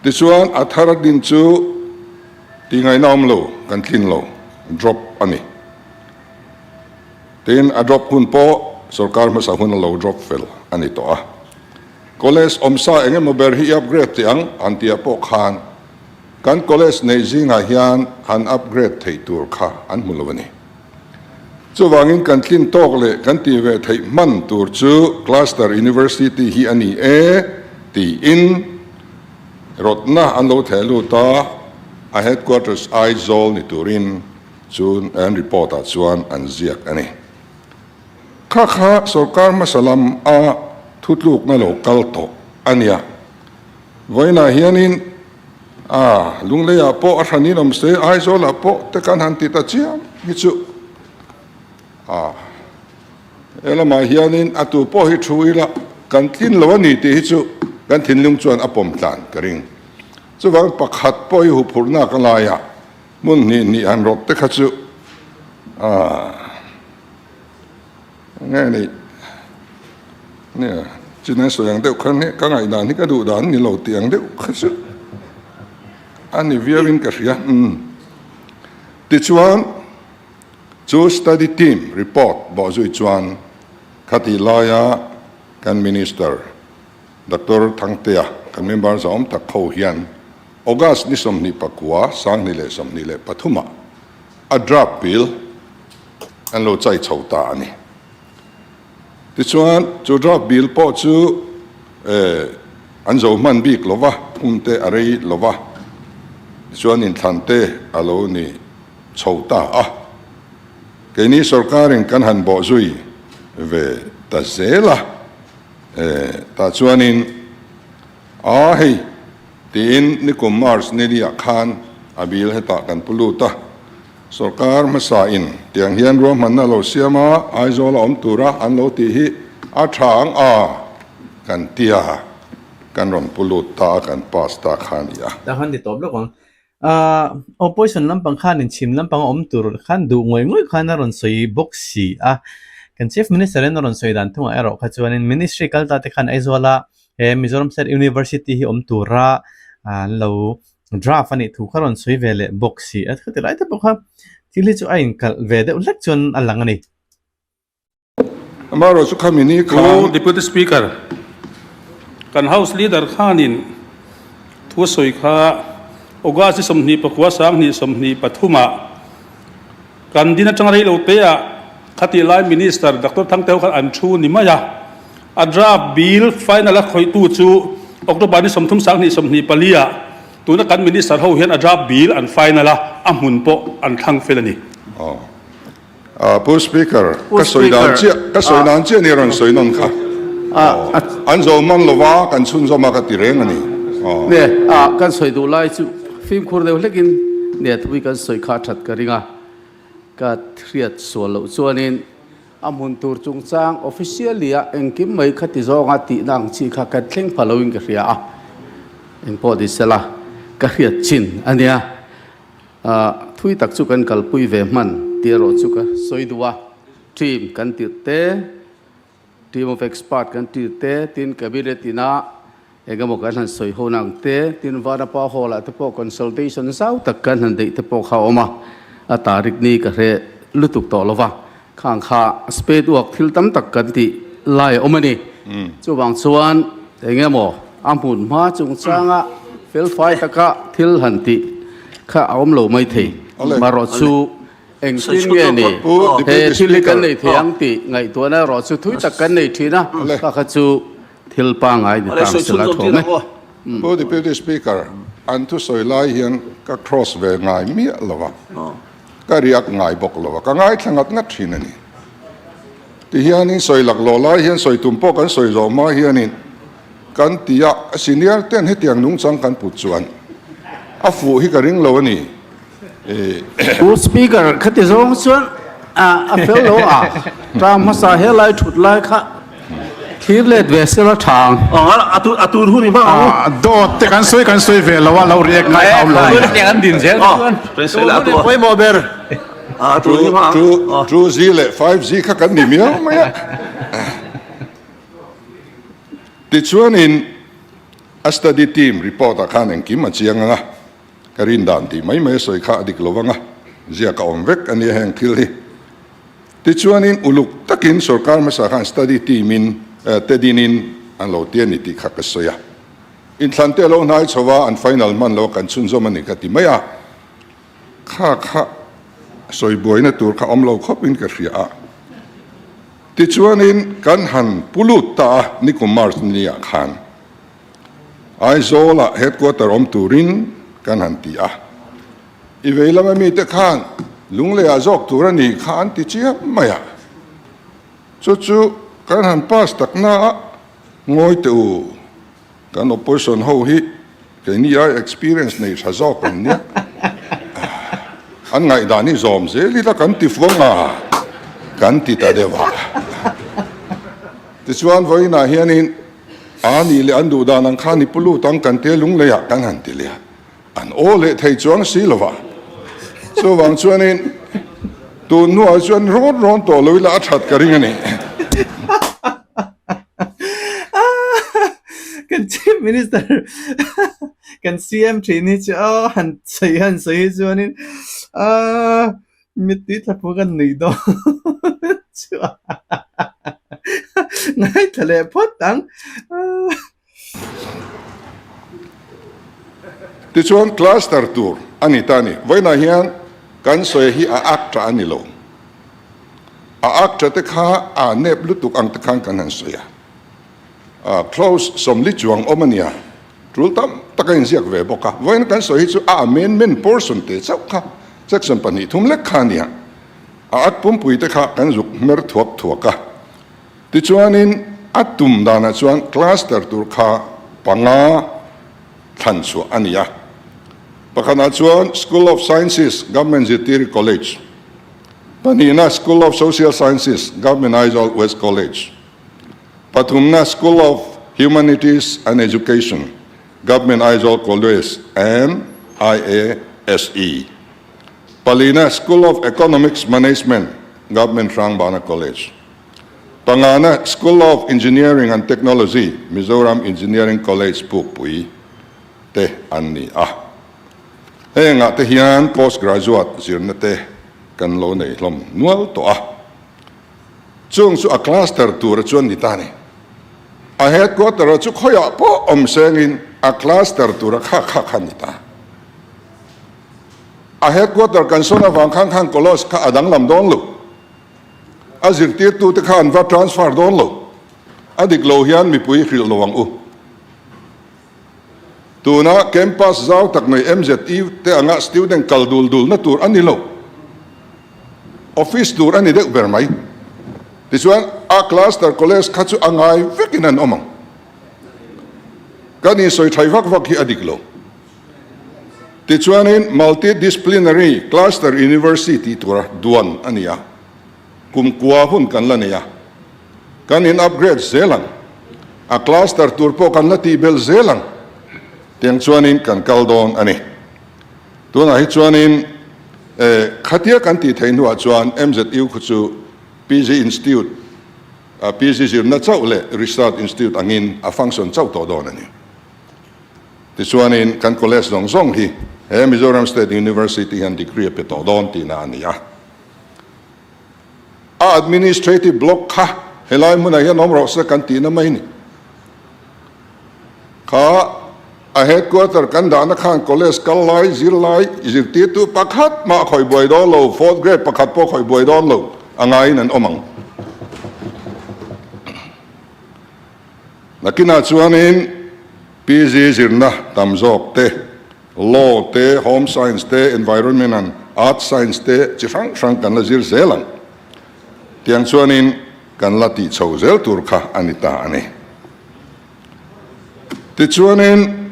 Tichuan a thar din chu ti ngaihna awm lo, kan tlin lo, drop a ni. Tin, a drop hun pawh sorkar hmasa hun a lo drop fel a ni tawh a. College awmsa eng emaw ber hi i upgrade teh ang an tih ah pawh khan kan college neih zingah hian han upgrade theih tur kha an hmu lo a ni. Chuvangin kan tlin tawk leh kan tih ve theih hman tur chu Cluster University hi a ni e tiin rawtna an lo theh lut a, a headquarters Aizawl ni turin Chu an report ah chuan an ziak a ni. Kha kha sorkar hmasa lam a thutlukna lo kal tawh a nia. Vawiinah hianin a Lungleiah pawh a hranin awm se, Aizawlah pawh te kan han ti ta chiam hi chu a he lamah hianin a tu pawh hi thu ila kan tlin lo a ni tih hi chu kan thinlung chuan a pawm tlan ka ring. Chuvang pakhat pawh hi huphurhna ka laiah Hmun hnih hnih han rawt te kha chu aah nge ni nia chin an sawi ang deuh khan hi ka ngaihdan hi ka duh dan ni lo tih ang deuh kha chu a ni viau in ka hria umm tichuan chu study team report bawh zui chuan khatih laia kan minister Doctor Thangtea kan member zawm tak ho hian August ni 29, 2023 ah a draft bill an lo chai chho ta a ni. Tichuan, chu draft bill pawh chu an zo hman bik lo va, phum te a rei lo va, tichuan inthlan te a lo ni chho ta a. Keini sorkarin kan han bawhzui ve ta zel a, tah chuanin a hei, Tiin nikum March niliah khan a bill hetah kan pu lut a, sorkar hmasa in tiang hian ruahmanna lo siam a, Aizawl a awm tura an lo tih hi a tha ang a kan tia kan rawn pu lut ta a, kan pass ta kha a ni a. Tah khan ti tawp lawk ang. Opposition lampang khan in chhim lampang a awm tur khan duh ngawih ngawih khan a rawn sawi bawk si a. Kan Chief Minister in a rawn sawi dan thungah erawh kha chuanin Ministry kal ta te khan Aizawla He Mizoram State University hi awm tura an lo draft a nih thu kha rawn sawi ve leh bawk si a, khati lai te pawh kha thil hi chu a inkalh ve deuh hlek chuan a lang a ni. Amaherawhchu chu khami ni khan. Pu Deputy Speaker, kan House Leader khanin thu a sawi kha August ni 29 2023 ah kan din atanga rei lo te ah khatih lai Minister Doctor Thangteu khan an thu ni mai a. A draft bill final a khawihtu chu October ni 30 sang hnih 24 ah. Tuna kan Minister ho hian a draft bill an final a, a hmun pawh an thlang fel a ni. Aw. Pu Speaker, ka sawi dan chiah, ka sawi dan chiah ni rawn sawi nawn kha. Aw. An zo man lova kan chhunzawm a ka ti reng a ni. Aw. Ne, a kan sawi duh lai chu fimkhur deuh hlekin ne thui kan sawi kha that ka ring a, ka hriat sual loh chuanin A hmun tur chungchang officially a engkim mai kha ti zawnga tihna ang chi kha kan thleng pha loin ka hria a, engpawh ni sela ka hriat chin a nia. Thui tak chu kan kalpui ve hman tih erawh chu ka sawi duh a, team kan tirh te, team of expert kan tir te, tin cabinet ina Eng emaw kan han sawi ho nang te, tin Vanapa Hall ah te pawh consultation zau tak kan han deih te pawh kha a awm a, a tarik ni ka hre lutuk tawh lo va, khang kha spade work thil tam tak kan tih lai a awm a ni. Chuvang chuan eng emaw a hmun hma chungchanga felfai taka thil han tih kha a awm lo mai thei. Marawh chu engtin nge ni he thil hi kan nei thei ang tih ngaihtuahna erawh chu thui tak kan nei thin a, kha kha chu Thil pangai ni tang sela thawm e. Pu Deputy Speaker, an thusawi lai hian ka cross ve ngai miah lo a, ka riak ngai bawk lo a, ka ngaithla ngat ngat thin a ni. Tihianin sawi laklawh lai hian sawi tum pawh kan sawi zawh hma hianin kan ti a, senior ten hetiang nungchang kan put chuan a fuh hi ka ring lo a ni. Pu Speaker, khati zawng chuan a fel lo a, term hmasa helai thut lai kha thlir let ve sela tha ang. A tun hun i hmang ang u. Dawt te kan sawi kan sawi ve lo a, lo react ngai kha awm lo a ni. An din zel chuan tun hun i pawimawh ber. A tun hun i hmang ang. 2G leh 5G kha kan ni miau mai a. Tichuanin a study team report ah khan engkim a chiang ang a. Ka rin dan tih mai mai a sawi kha a dik lo vang a, ziak a awm vek a nia heng thil hi. Tichuanin uluk takin sorkar hmasa khan study team in te dinin an lo ti a ni tih kha ka sawi a. Inthlan te a lo hnai chho a, an final hman lo a kan chhunzawm a ni ka ti mai a. Kha kha sawi buaina tur kha awm lo khawpin ka hria a. Tichuanin kan han pu lut ta a nikum March ni ah khan. Aizawlah headquarter awm turin kan han ti a, i vei lama mite khan Lungleiah zawk tur a ni kha an ti chiam mai a, chu chu kan han pass tak na a, ngawi teh u, kan opposition ho hi keini ai experience nei tha zawk an nia, an ngaihdan hi zawm zel ila kan ti fuang a, kan ti ta deuh a. Tichuan vawiinah hianin A nih leh an duh dan ang khan i pu lut ang kan tia lunglei ah kan han ti leh a, an aw leh thei chuang si lo va. Chuvang chuanin tun hnuah chuan rawn rawn tawh lo ila a that ka ring a ni. Kan Chief Minister kan CM thin hi chu aw han sawi han sawi hi chuanin aaa Mittui tla pawh kan nuih dawn chu a ngaithla leh phawt ang. Tichuan cluster tur a ni ta a ni. Vawiinah hian kan sawi hi a ak tha a ni lo. A ak tha te kha a nep lutuk ang te khan kan han sawi a. Close sawmli chuang awm a nia. Tul tam tak a inziak ve bawk a. Vawiin kan sawi hi chu a amendment portion te chauh kha section 2 3 lek kha a nia. A at pumpui te kha kan zuk hmer thuak thuak a. Tichuanin a tum danah chuan cluster tur kha panga thlan chhuah a ni a. Pakhatah chuan School of Sciences, Government Zirtiri College. Pahnihna School of Social Sciences, Government Aizawl West College. Pathumna School of Humanities and Education, Government Aizawl College and IASE. Palina School of Economics Management, Government Hrangbana College. Pangana School of Engineering and Technology, Mizoram Engineering College Pukpui te an ni a. Hengah te hian postgraduate zirna te kan lo nei hlawm nual tawh a. Chung chu a cluster tura chuan ni ta a ni. A headquarter chu khawiah pawh awm sengin a cluster tura kha kha kha ni ta. A headquarter kan sawn avang khan khan Kolos kha a danglam dawn lo. A zirtirtute kha an va transfer dawn lo. A dik lo hian mipui hrilh lo ang u. Tuna campus zau tak mai MZU te anga student kal dul dulna tur a ni lo. Office tur a ni deuh ber mai. Tichuan a cluster college kha chu a ngai vekin an awm ang. Kan insawi thai vak vak hi a dik lo. Tichuanin Multi-disciplinary Cluster University tura duan a ni a, kum kua hun kan la nei a, kan in upgrade zel ang, a cluster tur pawh kan la tih belh zel ang, tiang chuanin kan kal dawn a ni. Tunah hi chuanin khatia kan tih theih hnuah chuan MZU khu chu PG Institute, PG zirna chauh leh Research Institute angin a function chauh tawh dawn a ni. Tichuanin kan college zawng zawng hi he Mizoram State University hian degree a pe tawh dawn tihna a ni a. A administrative block kha helai hmunah hian awm rawh se kan tihna mai ni. Kha a headquarter kan dahna khan college kal lai, zirlai, zirtirtu pakhat mah khawih buai dawn lo, fourth grade pakhat pawh khawih buai dawn lo a ngaiin an awm ang. Nakinah chuanin PG zirna tam zawk te, Law te, Home Science te, Environment and Earth Science te chi hrang hrang kan la zir zel ang. Tiang chuanin kan la tih chho zel tur kha a ni ta a ni. Tichuanin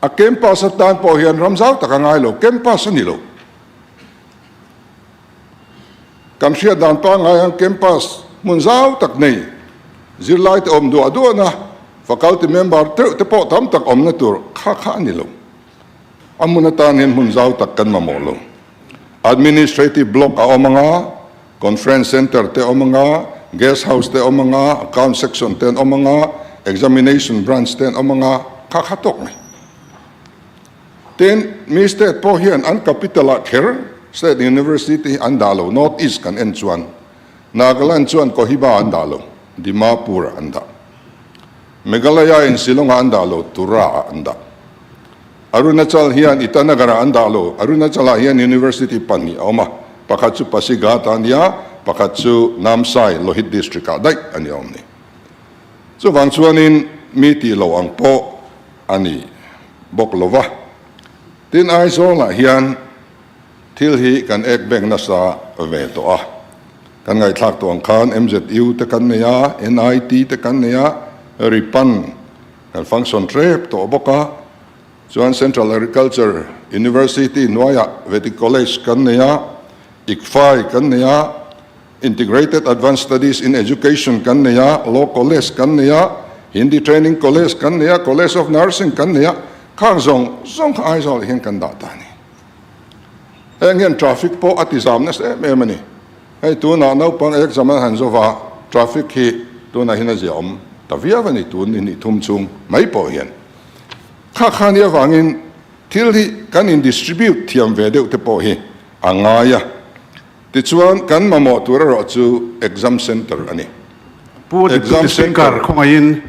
a campus atan pawh hian ram zau tak a ngai lo, campus a ni lo. Kan hriat dan pangngai ang campus hmun zau tak nei zirlai te awm duah duahna faculty member teuh te pawh tam tak awmna tur kha kha a ni lo. A hmun atan hian hmun zau tak kan mamawh lo. Administrative block a awm anga, conference centre te awm anga, guest house te awm anga, account section te an awm anga, examination branch te an awm anga, kha kha tawk mai. Tin, mi state pawh hian an capital ah kher state university hi an dah lo, North East kan en chuan Nagaland chuan Kohima an dah lo, Dimapur ah an dah. Meghalaya in Shillong ah an dah lo, Tura ah an dah. Arunachal hian Itanagar ah an dah lo, Arunachal ah hian university pahnih a awm a, pakhat chu Pasighat ah a nia, pakhat chu Namsai, Lohit district ah daih a ni awm ni. Chuvang chuanin mi tih loh ang pawh a ni bawk lo va. Tin, Aizawlah hian thil hi kan ek beng nasa ve tawh a. Kan ngaihthlak tawh ang khan MZU te kan nei a, NIT te kan nei a, Ripan kan function hrep tawh bawk a. Chuan Central Agriculture University hnuaiah Vedic College kan nei a, ICFAI kan nei a, Integrated Advanced Studies in Education kan nei a, Law College kan nei a, Hindi Training College kan nei a, College of Nursing kan nei a, khang zawng zawng kha Aizawl ah hian kan dah ta a ni. Heng hian traffic pawh a ti zam nasa em em a ni. Hei tunah naupang exam an han zova traffic hi tunah hian a zia awm ta viau a ni tun ni hnih thum chhung mai pawh hian. Kha kha nia vangin thil hi kan in distribute thiam ve deuh te pawh hi a ngai a. Tichuan, kan mamawh tur erawh chu exam centre a ni. Pu Deputy Speaker, khawngaihin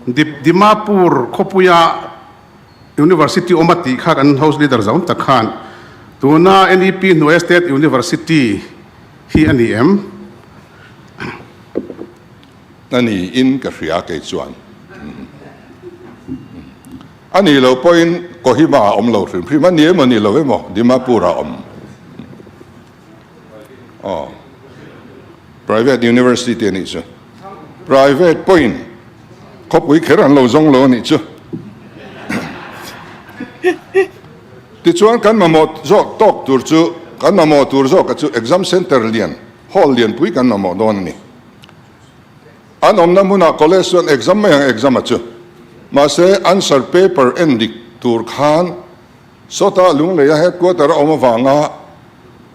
Dimapur khawpuia University awm a tih kha kan House Leader zawn tak khan tuna NEP hnuaia State University hi a ni em? A ni in ka hria kei chuan. A nih loh pawhin Kohima ah awm lo hrim hrim a ni emaw ni lo emaw Dimapur ah awm. Aw. Private University a nih chu. Private pawhin khawpui kher an lo zawng lo a nih chu. Tichuan kan mamawh zawk tawk tur chu kan mamawh tur zawka chu exam center lian hall lianpui kan mamawh dawn a ni. An awmna hmunah college chuan exam mai ang exam a chu. Mahse answer paper en dik tur khan sawta Lungleia headquarter a awm avanga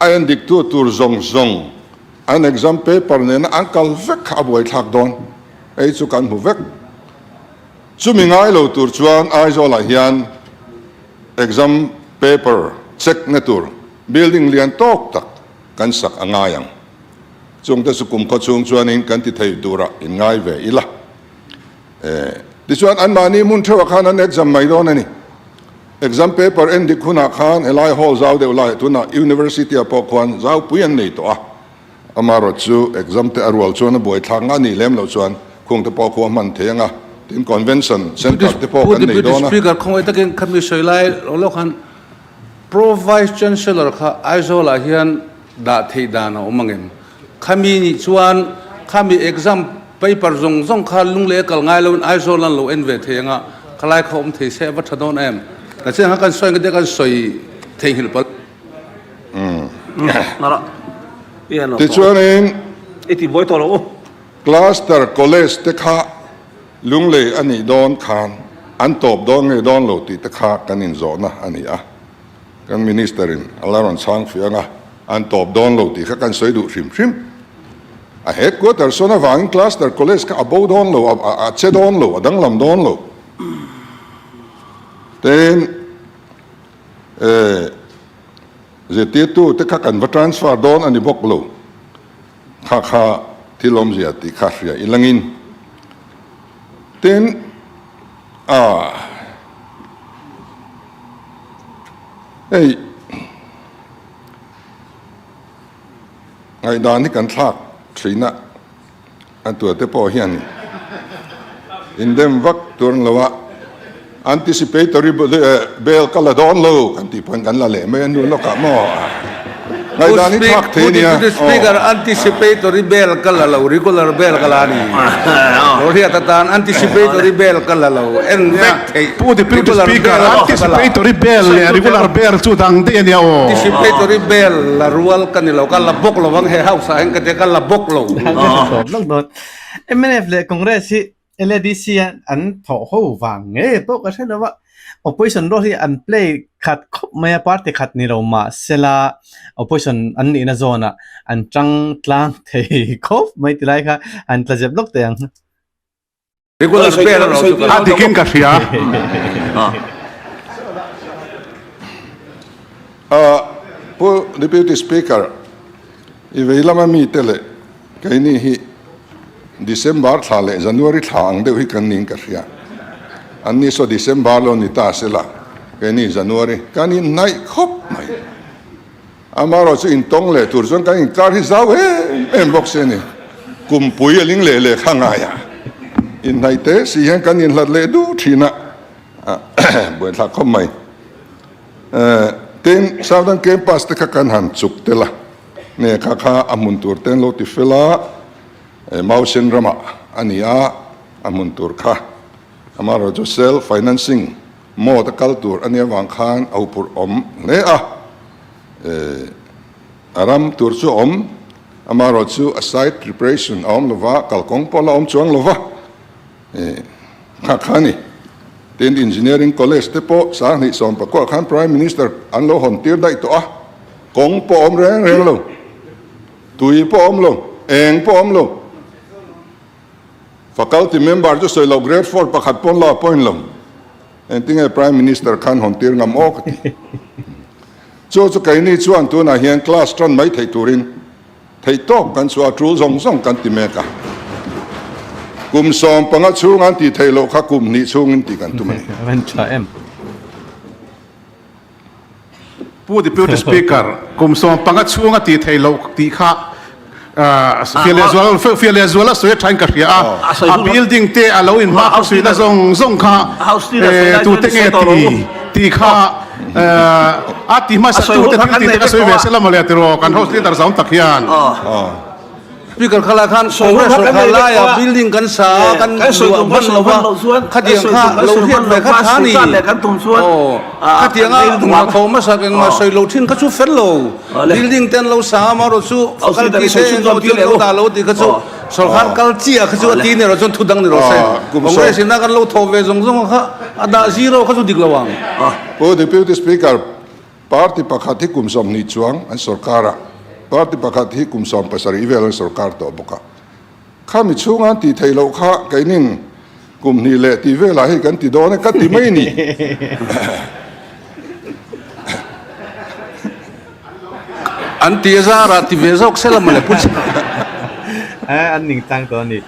a en dik tu tur zawng zawng an exam paper nena an kal vek kha a buaithlak dawn. Hei chu kan hmu vek. Chumi ngai lo tur chuan Aizawlah hian exam paper check na tur building lian tawk tak kan sak a ngai ang. Chungte chu kum khaw chhung chuanin kan ti thei turah in ngai ve ila. E, tichuan anmahni hmun theuhah khan an exam mai dawn a ni. Exam paper en dik hunah khan helai hall zau deuh laiah tunah University-ah pawh khuan zaupui an nei tawh a. Amaherawhchu exam te a rual chuan a buaithlak nga nih lem loh chuan khungte pawh khu a hman thei ang a. Tin Convention Centre te pawh Pu kan nei Deputy dawn a. Speaker khawngaih takin khami sawi lai lo lo khan Pro Vice Chancellor kha Aizawl ah hian dah theih dan a awm angem? Khami nih chuan khami exam paper zawng zawng kha lunglei a kal ngai loin Aizawl an lo en ve thei anga khalai kha awm thei se a va tha dawn em? Nachin kha kan sawi ang ka tia kan sawi theihnghilh palh. Tichuanin Cluster College te kha lunglei a nih dawn khan an tawp dawn nge dawn lo tih te kha kan inzawhna a ni a. Kan Minister in a la rawn chhang fiah ang a, an tawp dawn lo tih kha kan sawi duh hrim hrim. A headquarter sawn avangin Cluster College kha a bo dawn lo, a che dawn lo, a danglam dawn lo. Tin, zirtirtu te kha kan va transfer dawn a ni bawk lo. Kha kha thil awmzia tih kha hria i langin. Tin, a hei ngaihdan hi kan thlak thin a. A tuate pawh hian indem vak tur an lo a, anticipatory bail ka la dawn lo kan tih pawhin kan la leh mai a hnu lawkah maw ngaihdan hi thlak thei nia. Pu Speaker, anticipatory bail ka la lo, regular bail ka la a ni. Lo hriat atan anticipatory bail ka la lo, en vek theih. Pu Deputy Speaker, anticipatory bail leh regular bail chu dang daih a nia aw. Anticipatory bail la rual ka ni lo, ka la bawk lo ang he house ah hian ka tia ka la bawk lo. Tawp lawk dawn. Mnf leh Congress hi LADC a an thawh ho vang nge pawh ka hre lo a, opposition role hi an play khat khawp mai a, party khat ni lo mahsela opposition an nihna zawnah an tang tlang thei khawp mai ti lai kha an tla zep lawk teh ang. Regular bail a rawh chu ka A dikin ka hria. Pu Deputy Speaker, i vei lama mite leh keini hi December thla leh January thla ang deuh hi kan niin ka hria. Anni saw December lo ni ta sela, keini January kan inhnaih khawp mai. Amaherawh chu intawng leh tur chuan kan inkar hi zau em em bawk si a ni. Kumpui a ling leh leh kha ngaia inhnaih te si hian kan inhlat leh duh thin a, buaithlak khawp mai. Tin, Southern Campus te kha kan han chuk tel a, nge kha kha a hmun tur te an lo ti fel a, Mausen ramah a ni a, a hmun tur kha. Amaherawh chu self financing Mode a kal tur a nih avang khan a huphurh awm hle a, a ram tur chu a awm, amaherawh chu a site preparation a awm lova, kalkawng pawh la awm chuang lova, kha kha a ni. Tin, Engineering College te pawh 2019 khan Prime Minister an lo hawn tir daih tawh a, kawng pawh awm reng reng lo, tui pawh awm lo, eng pawh awm lo. Faculty member chu sawi lo grade four pakhat pawn la appoint lo. Engtinge Prime Minister khan hawn tir ngam aw ka ti. Chu chu keini chuan tunah hian class tan mai theih turin theih tawk kan chhuah a tul zawng zawng kan ti mek a. Kum 15 chhung an tih theih loh kha kum hnih chhungin tih kan tum a ni. Van tha em. Pu Deputy Speaker, kum 15 chhunga tih theih loh tih kha fiah leh zual fiah leh zual a sawi a thain ka hria a, a building te a lo inhma kha suihna zawng zawng kha tute nge ti tih kha a ti hmasa tute thil tih te ka sawi ve se la mawle tiraw kan house leader zawng tak hian. Speaker kha lai khan Congress sorkar laia building kan sa a, kan luah hman lo va, khatiang kha lo hriat ve kha tha ni. Aw, khatianga hna thawh hmasak engmah sawi lo thin kha chu fel lo. Building te an lo sa a, amaherawh chu faculty te engemaw thil lo dah lo tih kha chu sorkar kal chiah kha chu a ti ni rawh chuan thu dang ni rawh se. Congress ina kan lo thawh ve zawng zawng kha a dah zero kha chu dik lo ang. Pu Deputy Speaker, Party pakhat hi kum 20 chuang an sorkar a, party pakhat hi kum 17 vel an sorkar tawh bawk a. Khami chhunga an tih theih loh kha keinin kum hnih leh tih velah hei kan ti dawn e ka ti mai ni. An ti a zarah ti ve zawk sela mawle pu che. An ning tlang tawh a ni.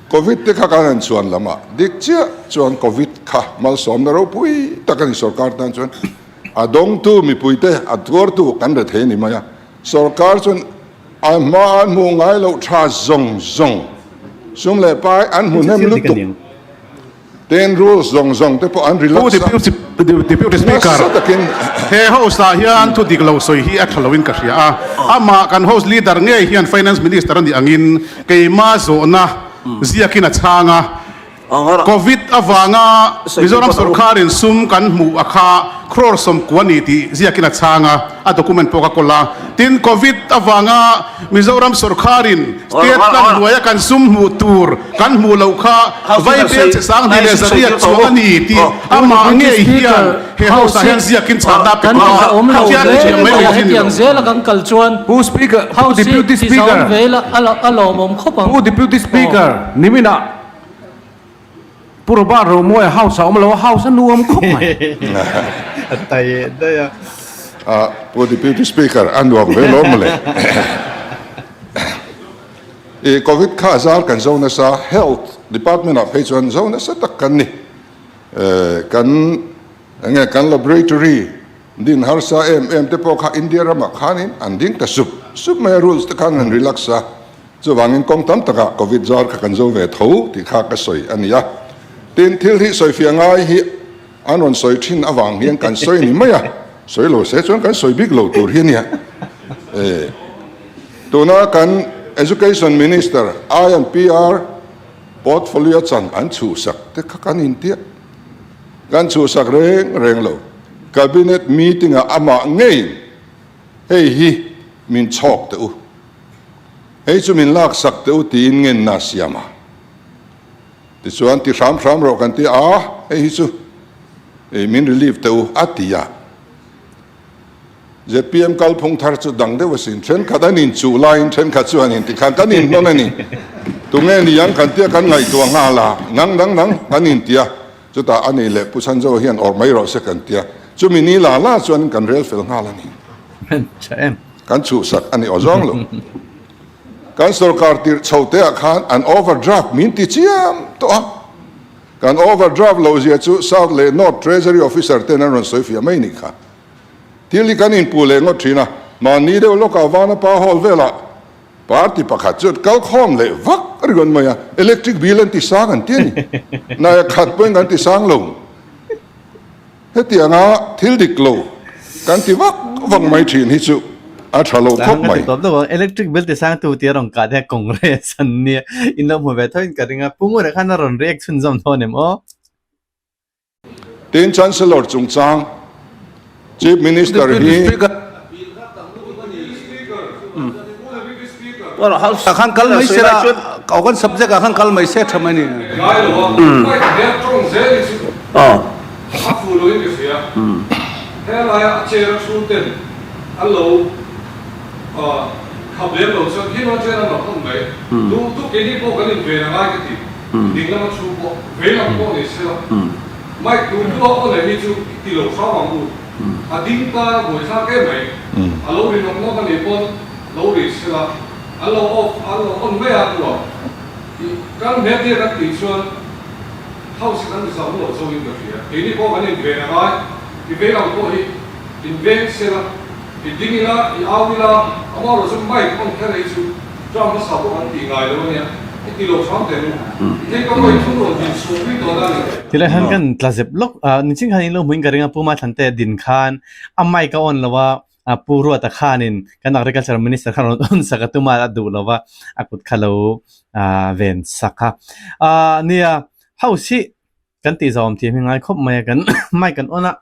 Covid te kha kan han chhuan lam a, dik chiah chuan Covid kha malsawmna ropui tak a ni sorkar tan chuan. A dawngtu mipuite a tuartu kan re thei a ni mai a, sorkar chuan a hma an hmuh ngai loh tha zawng zawng sum leh pai an hmu hnem lutuk. Tin rules zawng zawng te pawh an relax a. Pu Deputy Speaker, Nasa takin. He House ah hian thu dik lo sawi hi a tha loin ka hria a. Amah kan House Leader ngei hian Finance Minister a nih angin keimah zawhna ziakin a chhang a. Covid avanga Mizoram sorkarin sum kan hmuh a kha crore 90 a ni tih ziakin a chhang a, a document pawh ka kawl a. Tin, Covid avanga Mizoram sorkarin state plan hnuaia kan sum hmuh tur kan hmuh loh kha Vaibel che 2400 chuang a ni tih amah ngei hian he House ah hian ziakin chhanna pe tawh a, Pathian thiam mai mai hi ni lo. Pu Deputy Speaker, Pu Deputy Speaker, niminah Pu Robert Romawia house a awm lo a, house a nuam khawp mai. A tai eh daih a. A, Pu Deputy Speaker, a nuam ve lo mawle. I Covid kha zar kan zo nasa, Health Department ah phei chuan zo nasa tak kan ni. Kan enge kan laboratory din harsa em em te pawh kha India ramah khanin an ding ta sup sup mai a, rules te khan an relax a. Chuvangin kawng tam takah Covid zar kha kan zo ve tho tih kha ka sawi a ni a. Tin, thil hi sawifiah ngai hi an rawn sawi thin avang hian kan sawi ni mai a, sawi lo se chuan kan sawi bik lo tur hi a nia. E, tuna kan Education Minister I and PR portfolio chan an chhuhsak te kha kan intiah. Kan chhuhsak reng reng lo. Cabinet meeting-ah amah ngeiin hei hi min chhawk teh u. Hei chu min laksak teh u tiin ngenna a siam a. Tichuan ti hram hram rawh kan ti a, hei hi chu min relieve teh u a ti a. Zpm kalphung thar chu dang deuh asin, thenkhat an inchuh laiin thenkhat chu an inti khan kan inhnawn a ni. Tunge ni ang kan tia kan ngaihtuah nghal a, nang nang nang kan inti a, chutah a ni leh Pu Chhanzo hian awrh mai rawh se kan tia, chumi ni la la chuan kan rel fel nghal a ni. Kan chhuhsak a ni aw zawng lo. Kan sorkar tirh chho te ah khan an overdraft min ti chiam tawh a. Kan overdraft loh zia chu South leh North Treasury Officer ten an rawn sawi fiah mai nih kha. Thil hi kan inpuh leh ngawt thin a, mahni deuh lawkah Vanapa Hall velah party pakhat chu kal khawm leh vak ringawt mai a, electric bill an ti sang an ti a ni. Naia khat pawhin kan ti sang lo. Hetianga thil dik lo kan ti vak vak mai thin hi chu a tha lo khawp mai. Electric bill ti sang tu tia rawn kah te Congress an nia in lo hmu ve tho in ka ring a, Pu Ngura khan a rawn react chhunzawm dawn em aw? Tin Chancellor chungchang Chief Minister hi. Ah khan kal mai se la, aw kan subject ah khan kal mai se tha mai ni. A ding tan a buaithlak em mai. A lo ri nawk nawk a nih pawn lo ri sela, an lo off, an lo on mai a tua. Ih, kan hmel tir kan tih chuan house hi kan zam lo zo in ka hria. Keini pawh kan inven a ngai, i vei ang pawh hi inveng sela, i ding ila, i au ila, amaherawh chu mic on kher ei chu term hmasa pawh kan tih ngai lo a nia, i ti lo hram teh u. I thei ka pawh i thun rawn din chhuah pui tawh na a ni. Tilai khan kan tla zep lawk a, nichin khan in lo hmuin ka ring a, Pu Mathlan te din khan a mic a on lo a, Pu Ruata khanin kan Agriculture Minister khan rawn on sak a tum a, a duh lo va, a kut kha lo ven sak a. Nia, house hi kan tih zawm thiam hi ngai khawp mai a, kan mic kan on a.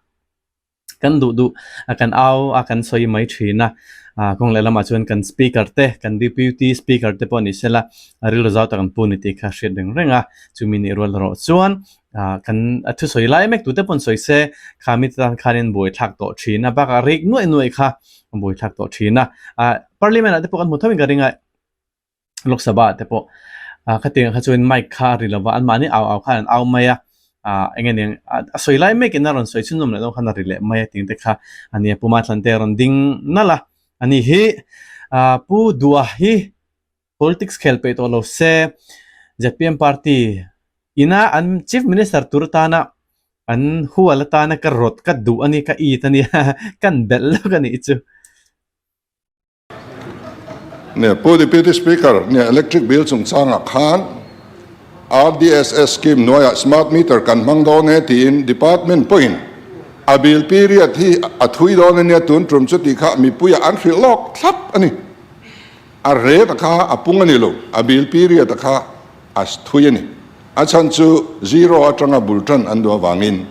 Kan duh duh a kan au a kan sawi mai thin a, kawng leh lamah chuan kan speaker te kan deputy speaker te pawh ni sela rilru zau tak an pu ni tih kha hriat reng reng a, chumi nih rual erawh chuan kan a thusawi lai mek tute pawn sawi se kha mi te tan khanin buaithlak tawh thin a, bakah rik nuaih nuaih kha buaithlak tawh thin a, parliament ah te pawh kan hmu tho in ka ring a. Lok Sabha te pawh ah khatiang kha chuan mic kha a ri lova anmahni au au khan an au mai a ah eng nge niang a sawi lai mek in a rawn sawi chhunzawm leh dawn khan a ri leh mai a tih te kha a nia Pu Mathlan te a rawn ding nalh a ani hi ah Pu Dua hi politics khel peih tawh lo se zpm party ina an chief minister tur atana an hual atana ka rawt ka duh a ni ka it a nia kan belh lawk a nih chu. Nia, Pu Deputy Speaker, nia electric bill chungchangah khan RDSS scheme hnuaiah smart meter kan hmang dawn e tiin department pawhin a bill period hi a thui dawn a nia tun tum chu tih kha mipuiah an hrilh lawk thlap a ni. A rate a kha a pung a ni lo, a bill period a kha a thui a ni. A chhan chu zero atanga bul tan an duh avangin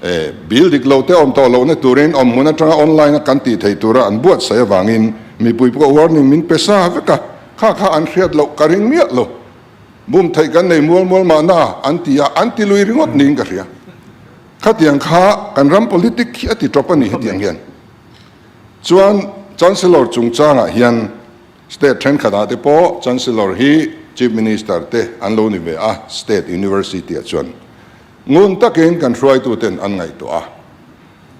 e bill dik lo te awm tawh lohna turin awmhmun atanga online a kan tih theih tura an buatsaih avangin mipui pawh warning min pe sa vek a, kha kha an hriat loh ka ring miah lo. Bum theih kan nei mual mual mahna an ti a, an ti lui ringawt niin ka hria. Khatiang kha kan ram politic hi a ti tawp a ni hetiang hian. Chuan Chancellor chungchangah hian State thenkhatah te pawh Chancellor hi Chief Minister te an lo ni ve a, State University ah chuan ngun takin kan hruaituten an ngaihtuah a.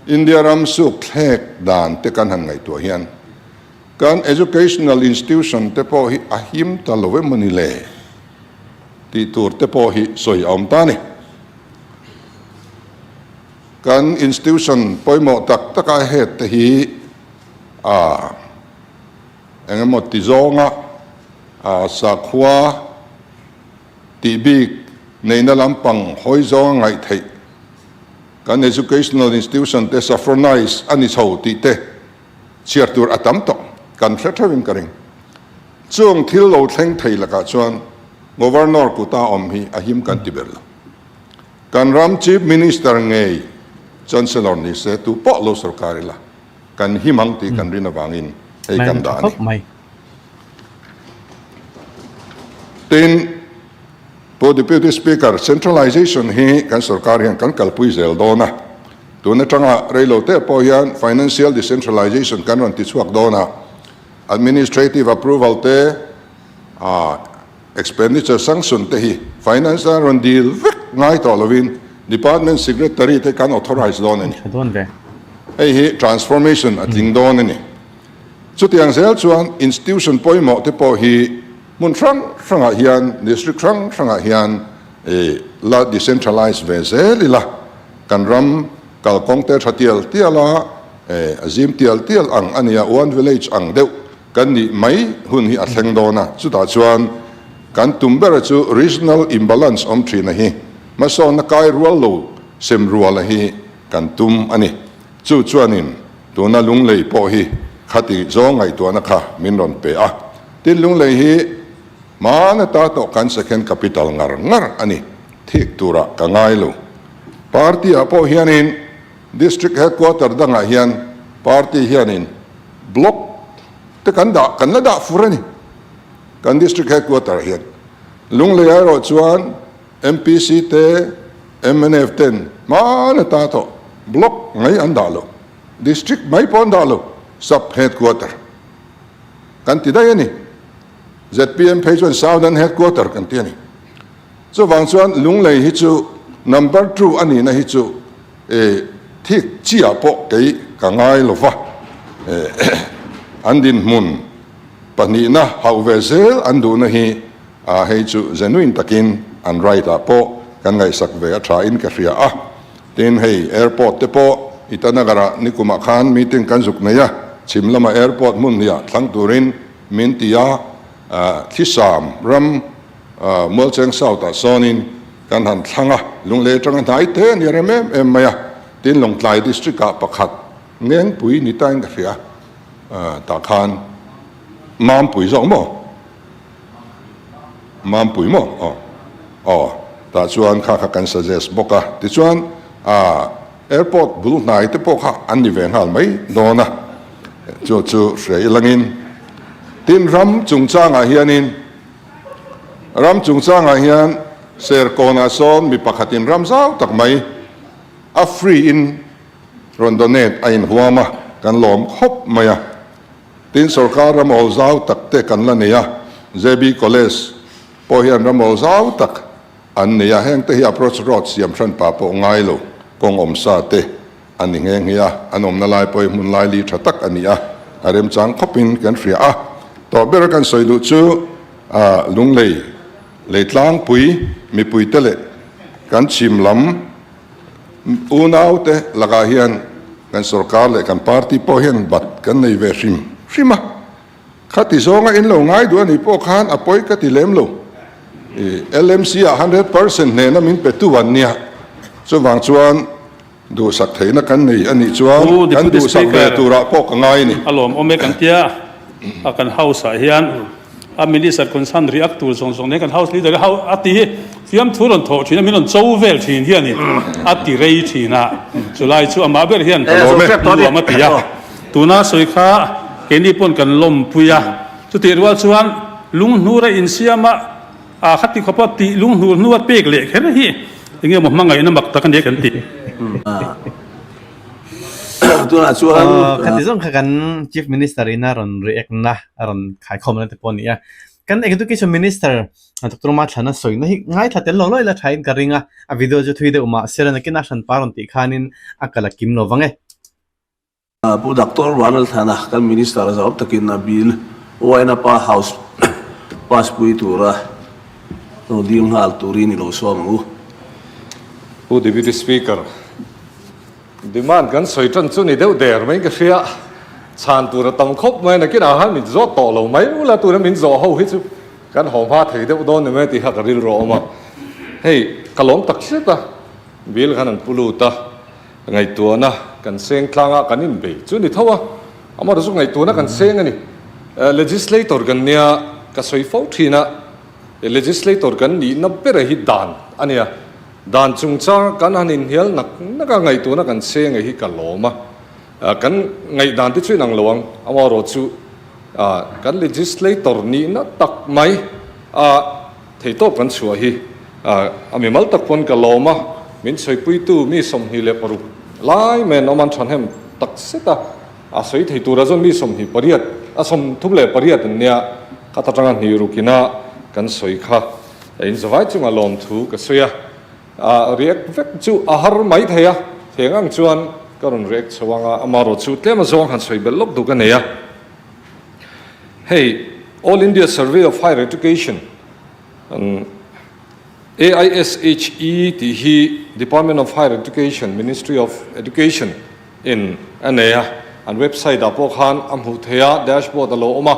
India ram suk thlek dan te kan han ngaihtuah hian kan educational institution te pawh hi a him ta lo em mawni le tih tur te pawh hi sawi a awm ta a ni. Kan institution pawimawh tak taka head te hi a eng emaw ti zawnga a sakhua tih bik neihna lampang hawi zawnga ngaih theih kan educational institution te saffronize a ni chho tih te chhiar tur a tam tawh kan hre theuhin ka ring. Chung thil lo thleng thei lakah chuan Governor kuta awm hi a him kan ti ber lo. Kan ram Chief Minister ngei Chancellor ni se tu pawh lo sorkar ila kan him ang tih kan rin avangin hei kan dah a ni. Tin, Pu Deputy Speaker, centralization hi kan sorkar hian kan kalpui zel dawn a. Tun atanga reilo te pawh hian financial decentralization kan rawn tichhuak dawn a, administrative approval te, Expenditure sanction te hi Finance a rawn dil vek ngai tawh lovin Department Secretary te kan authorise dawn a ni. Hei hi transformation a tling dawn a ni. Chutiang zel chuan institution pawimawh te pawh hi hmun hrang hrangah hian, district hrang hrangah hian la decentralise ve zel ila kan ram kalkawng te tha tial tial a, a zim tial tial ang a nia, one village ang deuh Kan nih mai hun hi a thleng dawn a, chutah chuan kan tum bera chu regional imbalance awm thina hi hmasawnna kai rual lo sem ruala hi kan tum a ni. Chu chuanin tuna Lunglei pawh hi khati zawng ngaihtuahna kha min rawn pe a, tin Lunglei hi hmana ta tawh kan second capital ngar ngar a ni, thik turah ka ngai lo. Party ah pawh hianin District headquarter dangah hian party hianin block te kan dah, kan la dah fur a ni. Kan district headquarter ah hian. Lunglei erawh chuan MPC te, mnf ten hman ata tawh block mai an dah lo. District mai pawh an dah lo, sub headquarter kan ti daih a ni. Zpm phei chuan southern headquarter kan ti a ni. Chuvang chuan Lunglei hi chu number two a nihna hi chu e thik chiah pawh kei ka ngai lo va, e an dinhmun pahnihna hauh ve zel an duhna hi a hei chu genuine takin an right ah pawh kan ngaihsak ve a tha in ka hria a. Tin hei airport te pawh Itanagar ah nikumah khan meeting kan zuk nei a, chhim lama airport hmun hniah thlang turin min ti a, thlisam ram Mualcheng South ah sawnin kan han thlang a, Lunglei atanga hnai te a ni rem em em mai a, tin Lawngtlai District ah pakhat Ngengpui ni tain ka hria tah khan Mampui zawk maw? Mampui maw? Aw aw tah chuan kha kha kan suggest bawk a, tichuan airport bul hnai te pawh kha an ni ve nghal mai dawn a, chu chu hria ilangin tin ram chungchangah hianin Ram chungchangah hian Serkawnah sawn mi pakhatin ram zau tak mai a free in rawn donate a inhuam a, kan lawm khawp mai a. Tin, sorkar ram awl zau tak te kan la nei a, JB College pawh hian ram awl zau tak an nei a, heng te hi approach road siam hran pah pawh ngai lo, kawng awmsa te A ni nghe nghe a, an awmna lai pawh hi hmun lai li tha tak a ni a, a remchang khawpin kan hria a. Tawh bera kan sawi duh chu Lunglei lei tlangpui mipuite leh kan chhim lam unaute lakah hian kan sorkar leh kan party pawh hian bat kan nei ve hrim hrim a. Khati zawnga in lo ngai duh a nih pawh khan a pawi ka ti lem lo. LMC ah 100% hnehna min petu an nia. Chuvang chuan duhsak theihna kan nei a nih chuan Pu kan Deputy duhsak ve Speaker, turah pawh ka ngai a ni. A lawmawm e kan tia a kan House ah hian a Minister concern react tur zawng zawng nen kan House Leader hi a ti hi fiamthu rawn thawh thin a min rawn cho vel thin hian in a ti rei thin a chulai chu amah ber hian nuam a ti a tuna sawi kha keini pawn kan lawmpui a chutih rual chuan lunghnur a insiam a a khati khawpa tih lunghnur hnu a pek leh kher hi enge maw hmangaihna mak tak a nia kan ti. Tunah chuan Khati zawng kha kan Chief Minister in a rawn react na a rawn khaikhawm na te pawh a ni a. Kan Education Minister Doctor Mathlana sawina hi ngaithla tel lo lo ila thain ka ring a, a video chu thui deuh mah se la nakin a hranpa rawn tih khanin a kal a kim lo vang e. Pu Doctor Vanlalthlana kan Minister zau takin a bill Wainapa House pass pui tura lo dil nghal turin i lo sawm ang u. Pu Deputy Speaker, demand kan sawi tan chu ni deuh der mai ka hria, chhan tur a tam khawp mai, nakinah khan min zawt tawh lo mai ula tuna min zawh ho hi chu kan haw hma thei deuh dawn ni mai tih kha ka rilru a awm a, hei ka lawm tak zet a, bill khan an pu lut a. Ngaihtuahna kan seng tlangah kan inbei chu ni tho a, amaherawhchu chu ngaihtuahna kan seng a ni. Legislator kan nia ka sawi fo thin a, legislator kan nihna bera hi dan a nia, dan chungchang kan han inhnial nak nak a, ngaihtuahna kan seng hi ka lawm a, kan ngaihdan te chu inang lo ang, amaherawhchu kan legislator nihna tak mai a. Theitawp kan chhuah hi a mimal tak pawn ka lawm a, min sawipuitu mi 26 lai mai an awm an thahnem tak zet a, a sawi thei tura chuan mi 28 a 38 an nia, khat atanga hnih rukina kan sawi kha inzavai chunga lawmthu ka sawi a, a react vek chu a har mai thei a, theng ang chuan ka rawn react chho ang a, amaherawhchu tlem azawng han sawi belh lawk duh ka nei a. Hei All India Survey of Higher Education, AISHE, tih hi Department of Higher Education, Ministry of Education in a nei a, an website ah pawh khan a hmuh theih a, dashboard a lo awm a.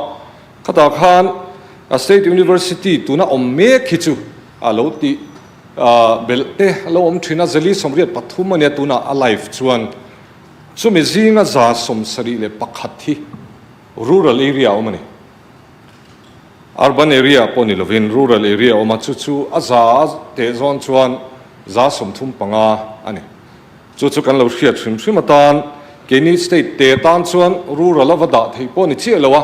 Khatah khan a State University tuna awm mek hi chu a lo tih belh te a lo awm thin a, zali 83 a nia tunah a live chuan. Chumi zinga 71 hi rural area a awm a ni. Urban area pawh ni lovin rural area a awm a, chu chu a za teh zawn chuan 35 a ni. Chu chu kan lo hriat hrim hrim atan keini state te tan chuan rural a va dah theih pawh ni chiah lo a,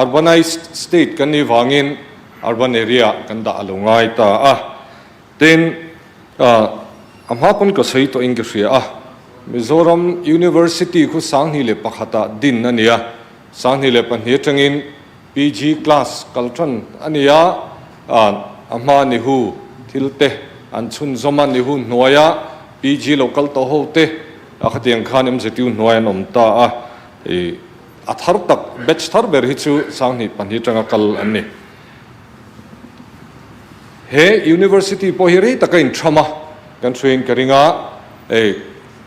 urbanized state kan nih vangin urban area kan dah a lo ngai ta a. Tin, a hma pawn ka sawi tawhin ka hria a, Mizoram University khu 2001 ah din a ni a, 2002 atangin PG class kal tan a ni a, a hma Nihu thil te an chhunzawm a, Nihu hnuaia PG lo kal tawh ho te a khatiang khan MZU hnuai an awm ta a, a thar tak batch thar ber hi chu 2002 atanga kal an ni. He University pawh hi rei taka inthram a, kan hruaiin ka ring a, ei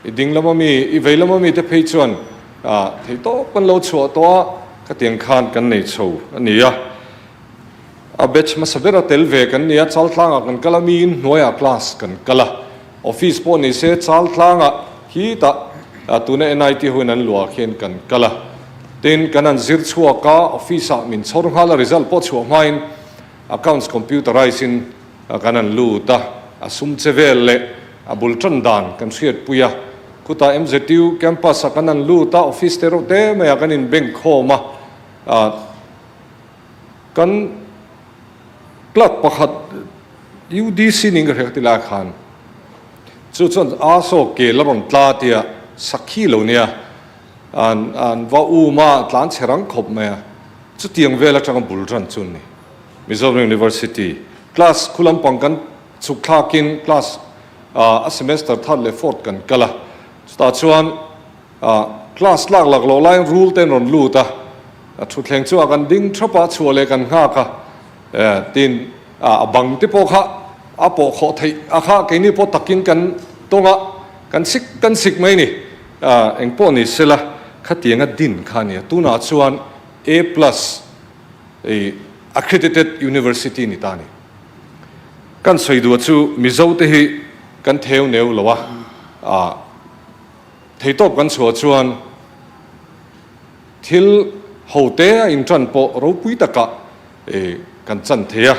i ding lama mi, i vei lama mi te phei chuan thei tawp kan lo chhuah tawh a, khatiang khan kan nei chho a ni a. A batch hmasa bera tel ve kan ni a, Chaltlangah kan kal a, miin hnuaiah class kan kal a, office pawh ni se Chaltlangah khitah tuna NIT ho in an luah khian kan kal a, tin kan han zir chhuak a, office ah min chhawr nghal a, result pawh chhuah hmain Accounts computerise in kan han lut a, a sum che vel leh a bul tan dan kan hriatpui a. Khutah MZU campus ah kan han lut a, office te reuh te mai ah kan in bank khawm a, kan clerk pakhat UDC ning ka hria ka ti lai khan chu chuan a saw kel a rawn tla tia sakhi lo nia an an va um a tlan chhe rang khawp mai a. Chutiang vel atanga bul ran chu ni. Mizoram University class khu lampang kan chhuk thlakin class a semester third leh fourth kan kal a, chutah chuan class lak lak loh laiin rule te an rawn lut a, thutthleng chungah kan ding thap a, chhuah leh kan nghak a, tin a bang te pawh kha a pawh khawh theih a kha keini pawh takin kan tawng a, kan sik kan sik mai ni. Engpawh ni sela khatianga din kha a nia, tunah chuan A plus accredited university ni ta a ni. Kan sawi duh chu Mizo te hi kan theu neu lo a, ah theitawp kan chhuah chuan thil ho te a intan pawh ropui takah kan chan thei a.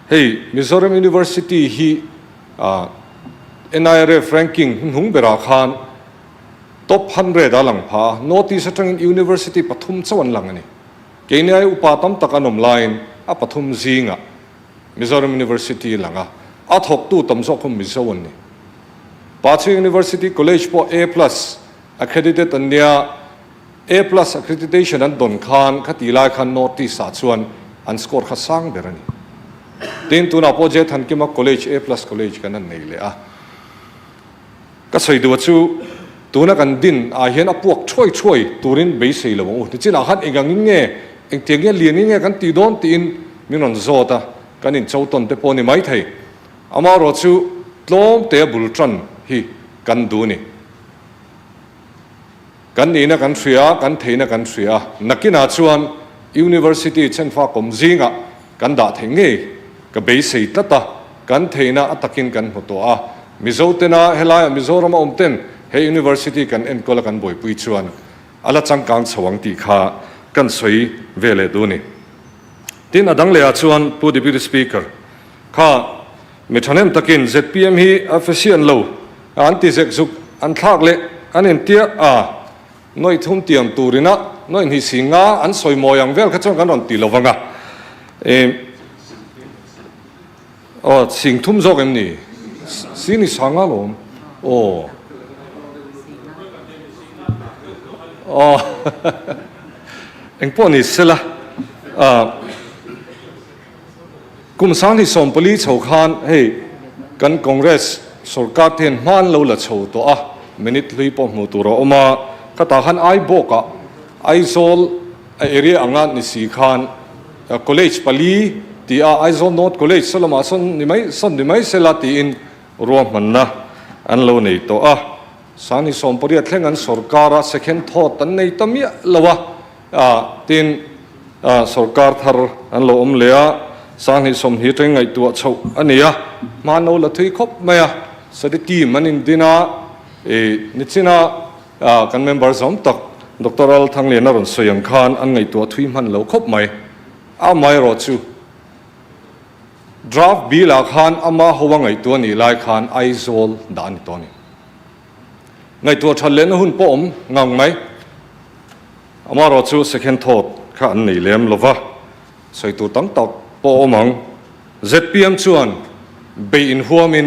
Hei Mizoram University hi NIRF ranking hnuhnung berah khan top hundred a lang pha a, North East atangin University pathum chauh an lang a ni. Keini ai upa tam tak an awm laiin a pathum zingah Mizoram University lang a, a thawktu tam zawk kha Mizo an ni. Pachu University College pawh A plus accredited an nia, A plus accreditation an dawn khan khatih lai khan North East ah chuan an score kha sang ber a ni. Tin, tunah pawh J Thankima College A plus College kan han nei leh a. Ka sawi duh a chu tuna kan din ah hian a puak thuai thuai turin beisei lo ang u. Nichinah khan eng angin nge, engtiang nge lianin nge kan tih dawn tiin min rawn zawt a, kan incho tawn te pawh a ni maithei. Amaherawh chu tlawm te a bul tan hi kan duh a ni. Kan nihna kan hria a, kan theihna kan hria a, nakinah chuan University chenfa kawm zingah kan dah theih ngei ka beisei tlat a, kan theihna a takin kan hmu tawh a. Mizo tena helaiah Mizorama awm ten he University kan enkawl a kan buaipui chuan a la changkang chho ang tih kha kan sawi ve leh duh a ni. Tin, a dang lehah chuan Pu Deputy Speaker kha Mi thahnem takin zpm hi a fesian lo a an ti zek zuk an thlak leh an intia a nawih thum tiam turin a nawih hnih si nga an sawi mawi ang vel kha chuan kan rawn ti lo vang a e aw sing thum zawk em ni si ni sang a lawm aw aw engpawh ni sela a. Kum 2014 chho khan hei kan Congress sorkar te hian hma an lo la chho tawh a, minute hlui pawh hmuh tur a awm a, khatah khan Aibawkah Aizawl area anga ni si khan college pali ti a Aizawl North College saw lamah sawn ni mai sawn ni mai sela tiin ruahmanna an lo nei tawh a, 2018 thleng an sorkar a second thought an nei ta miah lo a. A, tin, sawrkar thar an lo awm leh a, 2020 atangin ngaihtuah chhoh a ni a, hma no la thui khawp mai a, study team an indin a, i nichina kan member zawm tak Doctor Al Thangliana rawn sawi ang khan an ngaihtuah thui hman lo khawp mai. Amaherawh chu draft bill ah khan ama hoa ngaihtuah nih lai khan Aizawl dah a ni tawh a ni. Ngaihtuah that lehna hun pawh awm ngang mai. Amaherawh chu second thought kha an nei lem lova, sawi tur tam tak pawh awm ang. Zpm chuan bei inhuamin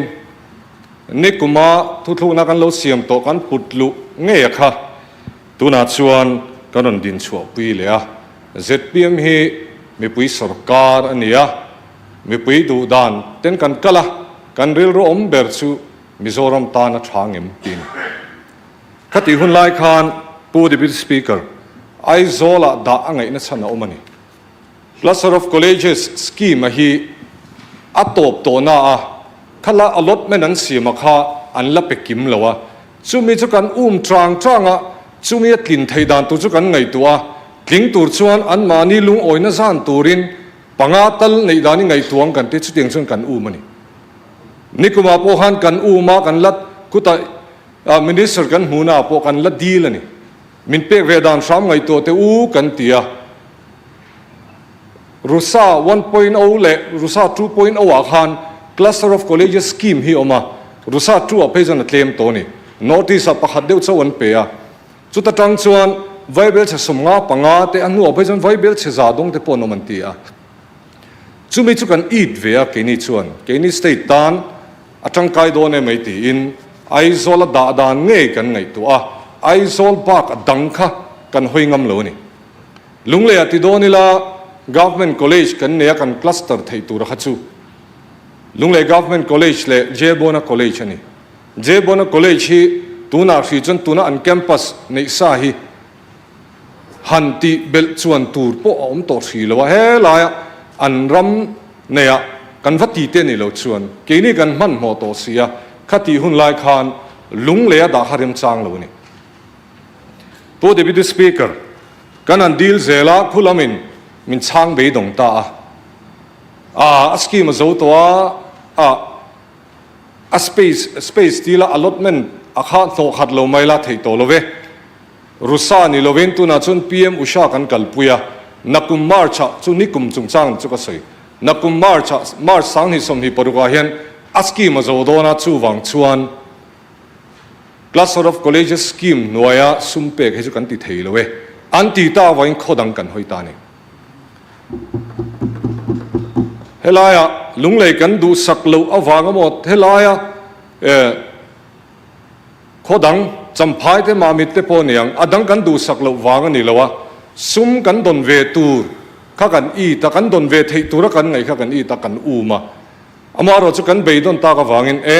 nikuma thuthlukna kan lo siam tawh kan put luh ngei a kha tunah chuan kan rawn din chhuahpui leh a. Zpm hi mipui sawrkar a ni a, mipui duh dan ten kan kal a, kan rilru awm ber chu Mizoram tan a tha ngem tih a ni. Khatih hun lai khan Pu Deputy Speaker, Aizawl-ah dah a ngaihna chhan a awm a ni. Cluster of Colleges scheme a hi a tawp tawh na a, khala allotment an siam a kha an la pe kim lo a, chumi chu kan um chang chang a, chumi a tlin theih dan tur chu kan ngaihtuah a, tling tur chuan anmahni lungawina zan turin panga tal neih dan i ngaihtuah ang kan ti, chutiang chuan kan um a ni. Nikumah pawh khan kan um a, kan la kutah Minister kan hmuhnaah pawh kan la dil a ni. Min pek ve dan hram ngaihtuah teh u kan ti a. Rusa 1.0 leh Rusa 2.0 ah khan Cluster of Colleges Scheme hi a awm a, Rusa 2 ah phei chuan a tlem tawh a ni. North East ah pakhat deuh chauh an pe a. Chuta tang chuan Vaibelchhe 55 te a hnuah phei chuan Vaibelchhe za dawng te pawh an awm an ti a. Chumi chu kan it ve a keini chuan keini state tan a tangkai dawn em mai tiin Aizawl a dah dan ngei kan ngaihtuah a, Aizawl bak a dang kha kan hawi ngam lo a ni. Lungleiah ti dawn ila Government College kan nei a kan cluster theih tur a kha chu Lunglei Government College leh Jebona College a ni. Jebona College hi tunah hrih chuan tuna an campus neih sa hi Han tih belh chuan tur pawh a awm tawh hri lo a, helaia an ram neiah kan va ti te ni lo chuan keini kan hmanhmawh tawh si a, khatih hun lai khan lunglei a dah kha remchang lo a ni. Pu Deputy Speaker, kan han dil zel a, khu lamin min chhang beidawng ta a, a, a scheme a zo tawh a. Ah a space space dil a allotment a kha hnawh khat lo mai la theih tawh lo ve. Rusa ni lovin tunah chuan PM Usha kan kalpui a, nakum March ah chu nikum chungchang chu ka sawi. Nakum March ah March 2026 ah hian a scheme a zo dawn a, chuvang chuan Cluster of Colleges scheme hnuaia sum pek hi chu kan ti thei lo e. An ti ta avangin khaw dang kan hawi ta a ni. Helaia Lunglei kan duhsak loh avang emaw helaia khaw dang Champhai te Mamit te pawh niang a dang kan duhsak loh vang a ni lo a, sum kan dawn ve tur kha kan it a, kan dawn ve theih tura kan ngaih kha kan it a, kan um a. Amaherawh chu kan beidawn tak avangin e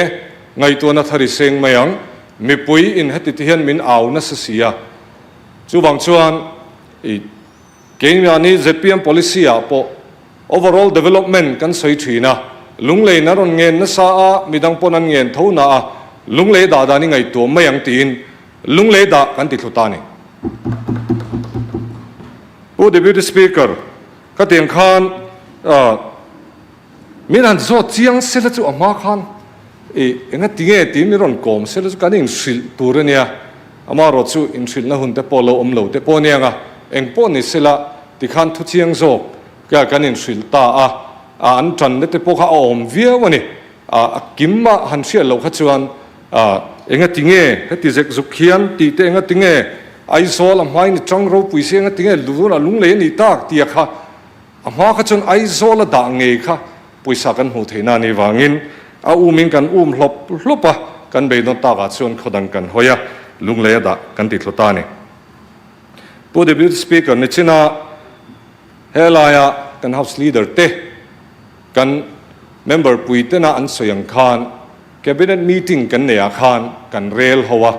ngaihtuahna thar i seng mai ang, mipui in heti ti hian min au nasa si a, chuvang chuan i. Keimahni zpm policy ah pawh overall development kan sawi thin a, Lunglei na rawn ngen nasa a, midang pawn an ngen tho na a, Lunglei dah dan i ngaihtuah mai ang tiin Lunglei dah kan ti thlu ta a ni. Pu Deputy Speaker, khatiang khan Min han zawt chiang sela chu a hma khan i enga tinge tiin min rawn kawm sela chu kan inhrilh tur a nia, amaherawh chu inhrilhna hun te pawh lo awm lo te pawh a nia nga, eng pawh ni sela tikhan thu chiang zawk ka kan inhrilh ta a, a an tanna te pawh kha a awm viau a ni, a a kim a han hriat loh kha chuan a enga tinge heti zek zuk hian tih te enga tinge Aizawl a hmain i tang ropui si enga tinge lunah lunglei a nih tak tia kha A hma kha chuan Aizawl a dah ngei kha pawisa kan hmuh theihna a nih vangin a umin kan um hlawp hlawp a, kan beidawn takah chuan khaw dang kan hawi a, Lunglei a dah kan ti thlu ta a ni. Pu Deputy Speaker, nichina helaia kan House Leader te kan member pui tena an sawi ang khan Cabinet meeting kan neih ah khan kan rel ho a,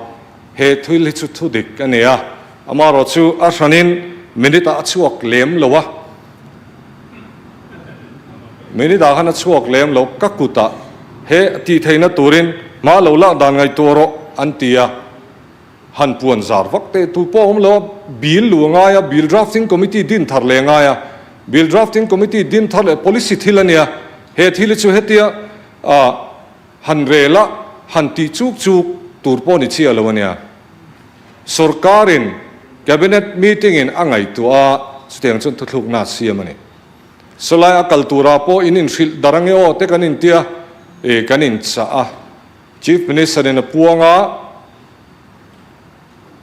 he thil hi chu thu dik a ni a, amaherawh chu a hranin minute ah a chhuak lem lo a, minute ah khan a chhuak lem lo, ka kutah he tih theihna turin hma lo lak dan ngaihtuah rawh an ti a, han puan zar vak teh tu pawh a awm lo a, bill lu a ngai a, bill drafting committee din thar leh a ngai a, bill drafting committee din thar leh policy thil a nia, he thil hi chu hetia A han rel a, han tih chuk chuk tur pawh ni chiah lo a nia. Sorkarin Cabinet meeting in a ngaihtuah a, chutiang chuan thuthlukna a siam a ni. Sawlai a kal turah pawh in inhrilh dar ange aw te kan intia, e kan inchah a. Chief Minister in a puang a.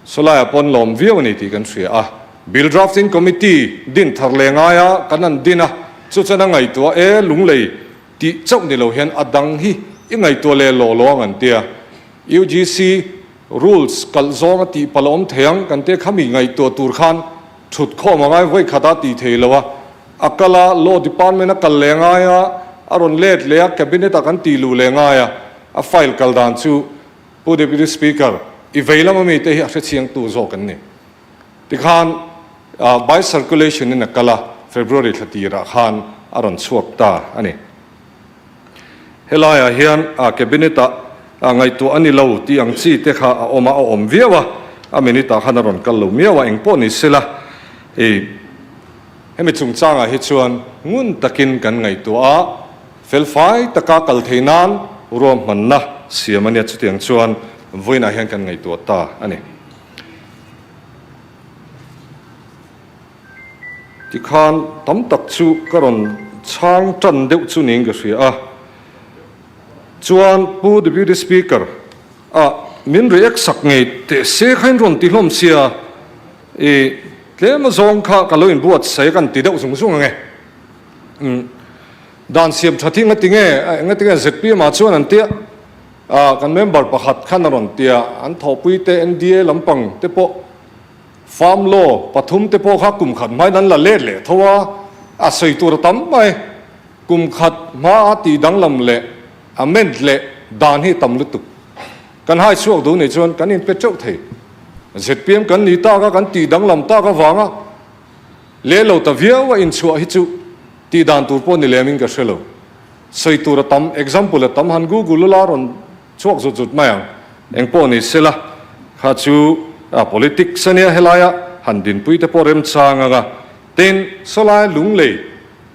Sawlaiah pawn lawm viau a ni tih kan hria a, Bill Drafting Committee din thar leh ngaia kan an din a, chu chuan a ngaihtuah e, Lunglei tih chauh ni lo hian a dang hi i ngaihtuah leh lawh lo ang an tia. UGC rules kalh zawng a tih palh a awm thei ang kan tia khami ngaihtuah tur khan thut khawm a ngai vawi khat a tih thei lo a, a kal a, Law Department a kal leh ngai a, a rawn let leh a, Cabinet ah kan tih luh leh ngai a, a file kal dan chu Pu Deputy Speaker, i vei lama mite hi a hrechiangtu zawk an ni. Tikhan by circulation in a kal a, February thla tirah khan a rawn chhuak ta a ni. Helaiah hian Cabinet ah ngaihtuah a ni lo tih ang chi te kha a awm a, a awm viau a, a minute ah khan a rawn kal lo miau a, engpawh ni sela i hemi chungchangah hi chuan ngun takin kan ngaihtuah a, Felfai taka kal thei nan ruahmanna siam a nia, chutiang chuan vawiinah hian kan ngaihtuah ta a ni. Tikhan tam tak chu ka rawn chhang tan deuh chu niin ka hria a, chuan Pu Deputy Speaker ah min react sak ngei teh se kha in rawn ti hlawm sia, i tlem azawng kha ka lo inbuatsaih a kan ti deuh zung zung ange. Umm dan siam tha thi ngati nge ngati nge zpm ah chuan an tia ah kan member pakhat khan a rawn tia an thawhpui te NDA lampang te pawh farm law pathum te pawh kha kum khat hmain an la let leh tho a a sawi tur a tam mai kum khat hma a tih danglam leh amend leh dan hi tam lutuk kan hai chhuak duh nih chuan kan inpe teuh thei zpm kan ni tak a kan tih danglam tak avanga Leh lo ta viau a inchhuah hi chu tih dan tur pawh ni lem in ka hre lo. Sawi tur a tam, example a tam han google ula rawn chhuak zut zut mai ang. Eng pawh ni sela kha chu politics a nia helaia han dinpui te pawh remchang ang a. Tin, sawlai Lunglei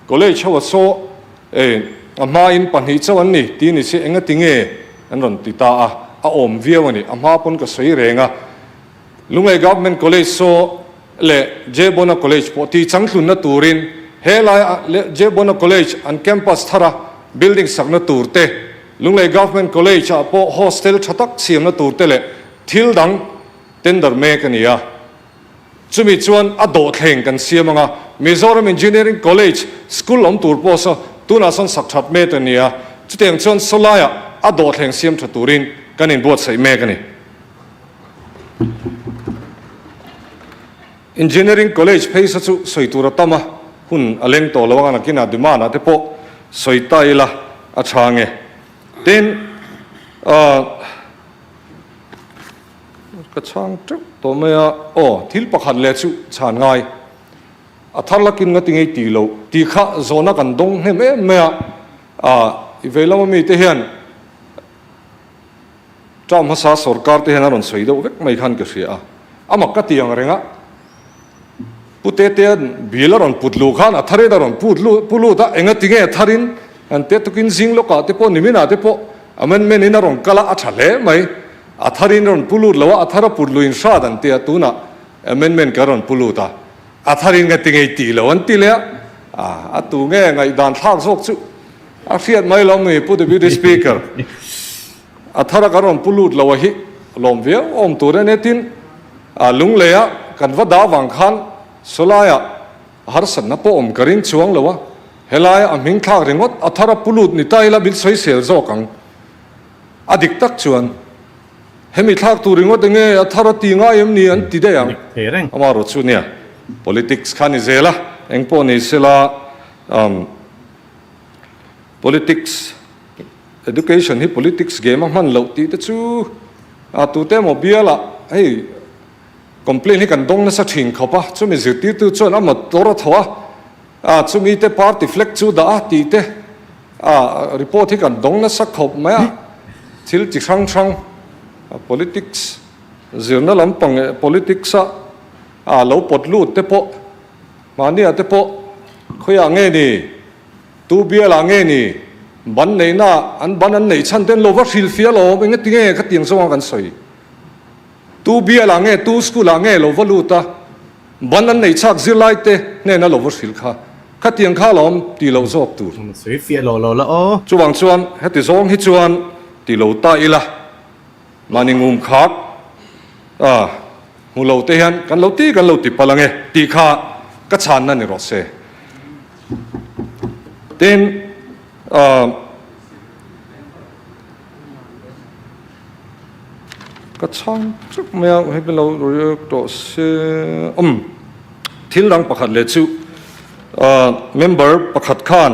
College ho a saw e. A hmain pahnih chauh an ni tih ni si engati nge an rawn ti ta a, a awm viau a ni. A hma pawn ka sawi reng a, Lunglei Government College saw leh Jebona College pawh tih changtlunna turin he laia Jebona College an campus thara building sakna tur te, Lunglei Government College ah pawh hostel tha tak siamna tur te leh thil dang tender mek a ni a. Chumi chuan a dawhthleng kan siam ang a, Mizoram Engineering College school awm tur pawh saw tunah sawn sak that mek a ni a, chutiang chuan sawlaiah a dawhthleng siam tha turin kan inbuatsaih mek a ni. Engineering College phei saw chu sawi tur a tam a, hun a leng tawh lo ang a, nakinah demand ah te pawh sawi ta ila a tha nge. Tin, ahh. Ka chhang teuh tawh mai a, aw thil pakhat leh chu chhan ngai, a thar lakin nga ti ngei ti loh tih kha zawhna kan dawng hnem em mai a, ah i vei lama mite hian term hmasa sorkar te hian a rawn sawi deuh vek mai khan ka hria a, a mak ka ti ang reng a. Pu Tetea'n bill a rawn put luh khan a tharin a rawn put lut pu lut a, enga tinge a tharin an te tukin zing lawkah te pawh niminah te pawh amendment in a rawn kal a, a tha hle mai. A tharin a rawn pu lut lo a, a thar a put luh in hrat an ti a, tunah amendment kan rawn pu lut a, a tharin nga tinge i tih lo an ti leh a, a tu nge ngaihdan thlak zawk chu a hriat mai lo mi Pu Deputy Speaker. A thar a kan rawn pu lut lo a hi lawm viau awm tur a nia tin a lunglei a kan va dah vang khan sawlai ah harsatna pawh awm ka ring chuang lo a, helai a hming thlak ringawt a thar a pu lut ni ta ila min sawisel zawk ang. A dik tak chuan hemi thlak tur ringawt enge a thar a ti ngai em ni an ti daih ang. Amaherawh chu nia politics kha ni zel a, engpawh ni sela umm politics Education hi politics game a hman loh tih te chu a tute emaw bialah hei complaint hi kan dawng nasa thin khawp a, chumi zirtirtu chuan a motor a thaw a, a chumi te party flag chu dah a tih te a report hi kan dawng nasa khawp mai a, thil chi hrang hrang politics zirna lampang eh politics a a lo pawt lut te pawh mahnia te pawh khawiah nge ni. Tu bialah nge ni? Ban neihna an ban an neih chhan ten lo va hrilhfiah alawm, eng ati nge khatiang zawnga kan sawi? Tu bialah nge, tu school ah nge lo va lut a, ban an neih chhak zirlai te hnena lo va hrilh kha, khatiang kha alawm ti lo zawk tur. Sawi fiah lo lo la aw. Chuvang chuan heti zawng hi chuan ti lo ta ila. Mahni ngum khak a hmu lo te hian kan lo ti kan lo ti palh ange tih kha ka chhanna ni rawh se. Tin, ka chhang chuk mai a, hei lo react tawh se. Umm, thil dang pakhat leh chu member pakhat khan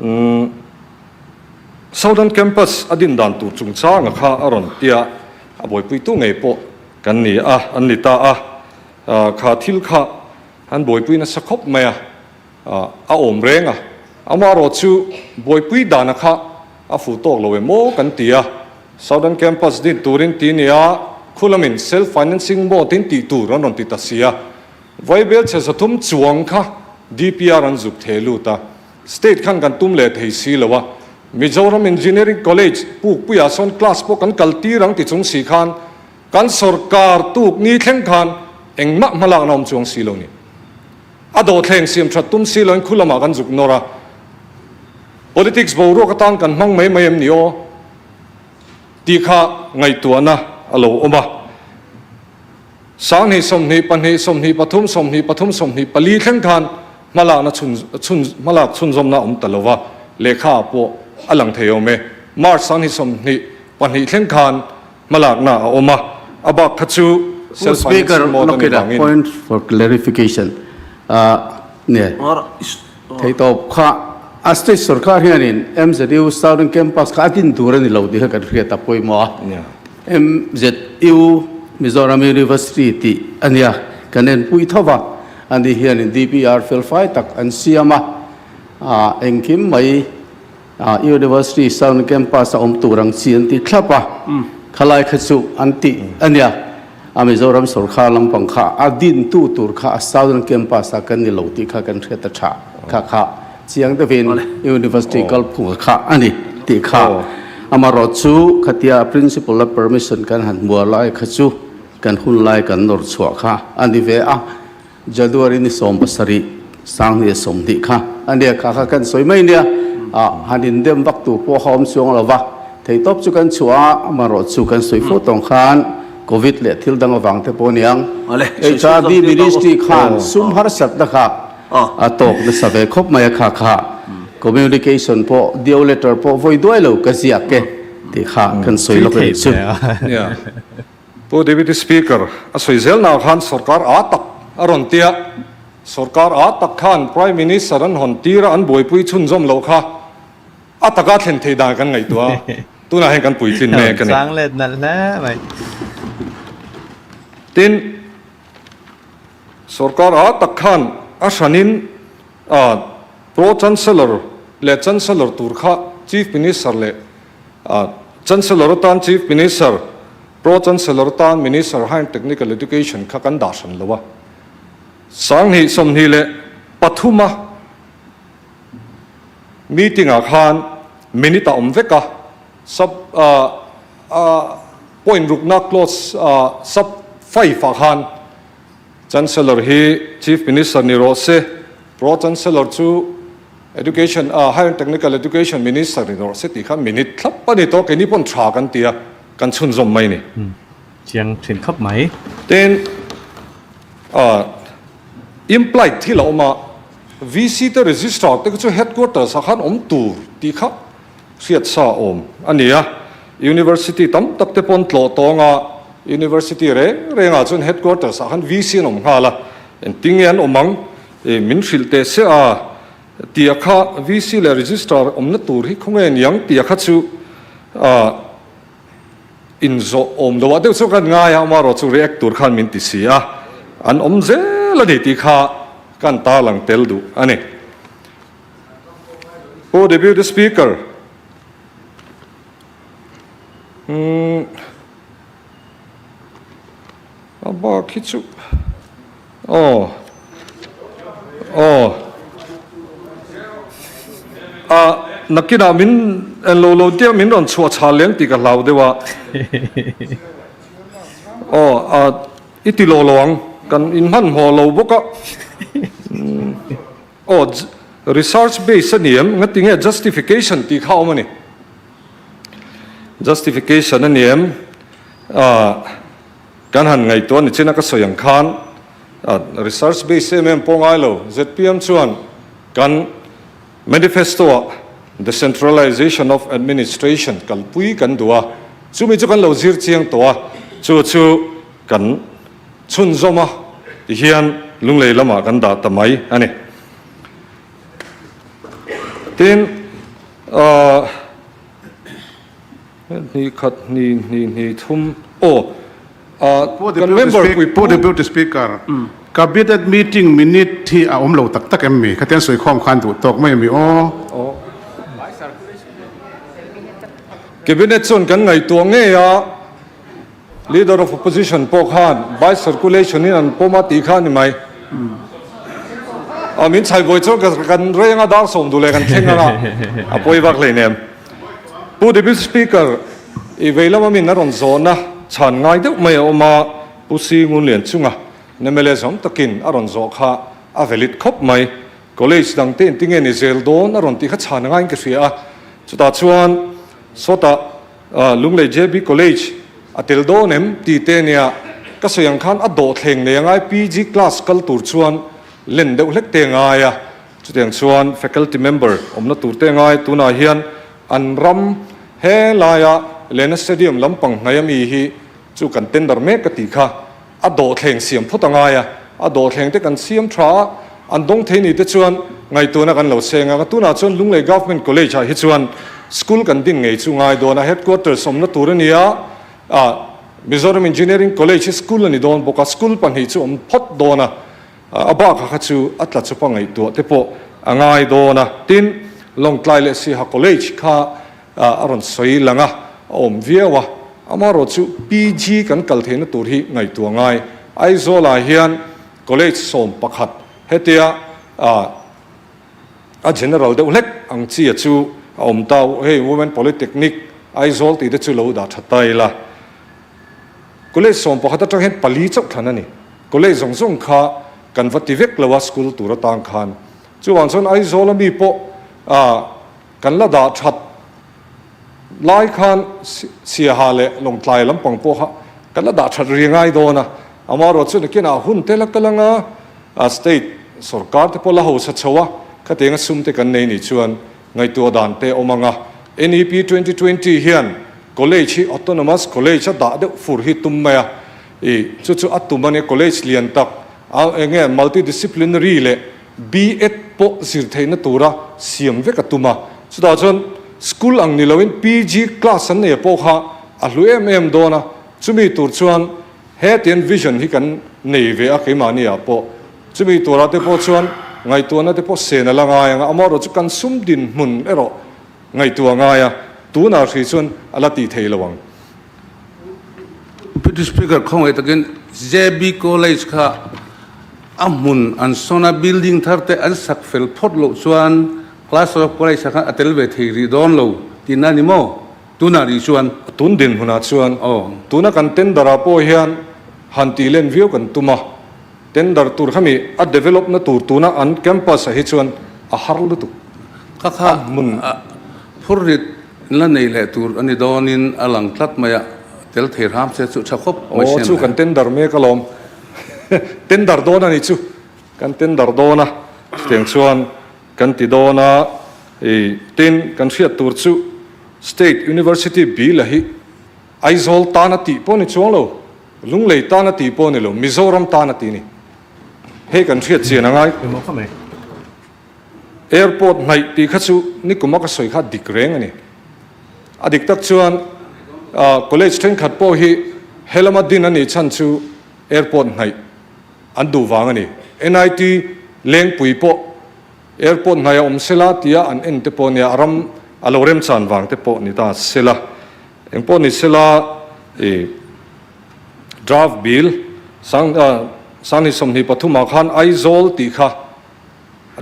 umm. Southern Campus a din dan tur chungchanga kha a rawn tia, a buaipuitu ngei pawh kan ni a, an ni ta a, kha thil kha an buaipui nasa khawp mai a, a awm reng a, amaherawh chu buaipui dana kha a fuh tawk lo em aw kan ti a, Southern Campus din turin ti nia, khu lamin self financing mode in tih tur an rawn ti ta si a, Vaibel chhe 300 chuang kha DPR an zuk theh lut a. State khan kan tum leh thei si lo a, Mizoram Engineering College Pukpuiah sawn class pawh kan kal tir ang ti chung si khan kan sorkar tuk ni thleng khan engmah hmalakna awm chuang si lo ni. A dawhthleng siam that tum si loin khu lamah kan zuk nawr a, politics boruak atan kan hmang mai mai em ni aw tih kha ngaihtuahna a lo awm a. 20 22 23 23 24 thleng khan hmalakna chhun chhun hmalak chhunzawmna a awm ta lo va, lehkha ah pawh a lang thei awm e. March 2022 thleng khan hmalakna a awm a, a bak kha chu Pu self Speaker, financing mode a look nih it a vangin. point for clarification. Ah, ne, theitawp kha a state sorkar hianin MZU Southern Campus kha a din tur a ni lo tih kha kan hriat a pawimawh a. MZU Mizoram University tih a nia, kan enpui tho va, ani hianin DPR felfai tak an siam a, engkim mai University Southern Campus a awm tur ang chi an ti thlap a, khalai kha chu an tih a nia, a Mizoram sawrkar lampang kha a dintu tur kha a Southern Campus a kan ni lo tih kha kan hriat a tha, kha kha. Chiang deuhin University kalphunga kha a ni tih kha amarawh chu khatia Principal a permission kan han hmuar lai kha chu kan hun lai kan nawr chhuah kha a ni ve a, January ni 70 sanghnih 20 kha a nia kha kha kan sawi mai nia ah han indem vak tur pawh a awm chuang lo va, theitawp chu kan chhuah a amarawh chu kan sawi fo tawng khan Covid leh thil dang avang te pawh a niang HRD Ministry khan sum harsatna kha A tawk nasa ve khawp mai a kha kha communication pawh dio letter pawh vawi duai lo ka ziak e tih kha kan sawi lawk anih chu. Nia. Pu Deputy Speaker, a sawi zel nak khan sorkar aa tak a rawn tia, sorkar aa tak khan Prime Minister an hawn tir a an buaipui chhunzawm loh kha a taka thlen theih dan kan ngaihtuah a, tunah hian kan puitlin mek a ni. Chang let nalh hle mai. Tin. Sorkar a tak khan a hranin Pro Chancellor leh Chancellor tur kha Chief Minister leh Chancellor atan Chief Minister, Pro Chancellor atan Minister Higher Technical Education kha kan dah hran lo a. 2024 a meeting ah khan minute a awm vek a, sub point rukna clause sub five ah khan Chancellor hi Chief Minister ni rawh se, Pro Chancellor chu Education Higher and Technical Education Minister ni rawh se tih kha minute thlap a ni tawh, keini pawn tha kan ti a, kan chhunzawm mai ni. Chiang thin khawp mai. Tin, implied thil a awm a, VC te Registrar te kha chu Headquarters ah khan awm tur tih kha hriat sa awm a ni a, University tam tak te pawn tlawh tawng a, University reng reng ah chuan Headquarters ah khan VC an awm nghal a, engtin nge an awm ang i min hrilh teh se a tia kha VC leh Registrar awmna tur hi khawnge niang tia kha chu ah inzawh awm lo ah deuh chu kan ngai a, amaherawh chu react tur khan min ti si a, an awm zel a ni tih kha kan tarlang tel duh a ni. Pu Deputy Speaker, umm a bak hi chu aw aw a nakinah min en lo lo tia min rawn chhuah chhal leng tih ka hlau deuh a aw a i ti lo lo ang kan inhmanhmawh lo bawk a. Aw, research base a ni em? Ngati nge justification tih kha a awm a ni. Justification a ni em? Ah, kan han ngaihtuah ni chin a ka sawi ang khan research base em em pawh ngai lo. Zpm chuan kan manifesto ah decentralization of administration kalpui kan duh a, chumi chu kan lo zir chiang tawh a, chu chu kan Chhunzawma ti hian Lunglei lamah kan dah ta mai a ni. Tin, ahh, hnih khat hnih hnih hnih thum, aw, ahh, kan member pui Pu Deputy Speaker, Cabinet meeting minute hi a awm lo tak tak em mi? Khatiang sawikhawm khan duh tawk mai mi aw? Cabinet chuan kan ngaihtuah ngei a. Leader of Opposition pawh khan by circulation in an pawm a tih kha a ni mai. A min chhaibuai chuan ka kan reng a dar 12 leh kan thleng ang a, a pawi vak hleinem. Pu Deputy Speaker, i vei lama min a rawn zawhna chhan ngai deuh mai a awm a, Pu Si Ngunlian chunga mla zawm takin a rawn zawh kha a valid khawp mai. College dang te engtinge ni zel dawn a rawn tih kha chhan a ngaiin ka hria a, chutah chuan sawtah Lunglei JB College a tel dawn em tih te nia ka sawi ang khan a dawhthleng nei angai PG class kal tur chuan len deuh hlek te ngai a, chutiang chuan faculty member awmna tur te ngai tunah hian an ram he laia Lena Stadium lampang hnai ami hi chu kan tender mek ka tih kha. A dawhthleng siam phawt a ngai a, a dawhthleng te kan siam tha a, an dawng thei ni te chuan ngaihtuahna kan lo seng ang a, tunah chuan Lunglei Government College ah hi chuan school kan din ngei chu ngai dawn a, headquarters awmna tur a ni a, ah Mizoram Engineering College hi school a ni dawn bawk a, school pahnih chu awm phawt dawn a, a bakah kha chu a tla chupa ngaihtuah te pawh a ngai dawn a, tin Lawngtlai leh Siaha College kha a rawn sawi lang a, a awm viau a, amaherawh chu PG kan kal theihna tur hi ngaihtuah ngai. Aizawlah hian College 11 hetia ah A general deuh hlek ang chi a chu a awm ta u. Hei Women Polytechnic Aizawl tih te chu lo dah tha ta ila. College 11 atang hian pali chauh thlan a ni. College zawng zawng kha kan va ti vek lo a school tur atang khan. Chuvang chuan Aizawl a mi pawh kan la dah that lai khan Siaha leh Lawngtlai lampang pawh kha kan la dah that ri ngai dawn a. Amaherawhchu chu nakinah hun te la kal anga state sorkar te pawh la hausa chho a, khatianga sum te kan nei nih chuan ngaihtuah dan te awm anga NEP 2020 hian college hi autonomous college a dah deuh fur hi tum mai a, i chu chu a tum a nia college lian tak a enge multidisciplinary leh B.Ed pawh zir theihna tura siam vek a tum a, chutah chuan school ang ni loin PG class an nei pawh kha a hlu em em dawn a, chumi tur chuan Hetiang vision hi kan nei ve a keimahni ah pawh. Chumi turah te pawh chuan ngaihtuahna te pawh sen a la ngai ang a, amaherawh chu kan sum dinhmun erawh ngaihtuah a ngai a, tunah hrih chuan a la tih thei lo ang. Deputy Speaker khawngaih takin JB College kha a hmun an sawn a, building thar te an sak fel phawt loh chuan Cluster of College ah khan a tel ve thei rih dawn lo tihna a ni maw? Tunah rih chuan. Tun dinhmunah chuan tuna kan tender ah pawh hian han tih len viau kan tum a, tender tur khami a develop na tur tuna an campus ah hi chuan a har lutuk. Kha kha hmun phur rit la nei leh tur a ni dawnin a lang tlat mai a, tel thei hram se chu tha khawp mai siam. Aw chu kan tender mek alawm, tender dawn a ni chu, kan tender dawn a, chutiang chuan Kan ti dawn a, i tin kan hriat tur chu State University bill a hi Aizawl tan a tih pawh ni chuang lo, Lunglei tan a tih pawh ni lo, Mizoram tan a ti ni. Hei kan hriat chian a ngai. Airport hnaih tih kha chu nikum a ka sawi kha dik reng a ni. A dik tak chuan college thenkhat pawh hi helama din a nih chhan chu airport hnaih An duh vang a ni. NIT Lengpui pawh airport hnaih a awm sela tia an en te pawh nia a ram a lo remchan vang te pawh ni ta sela. Eng pawh ni sela i draft bill sang sangni 23 ah khan Aizawl tih kha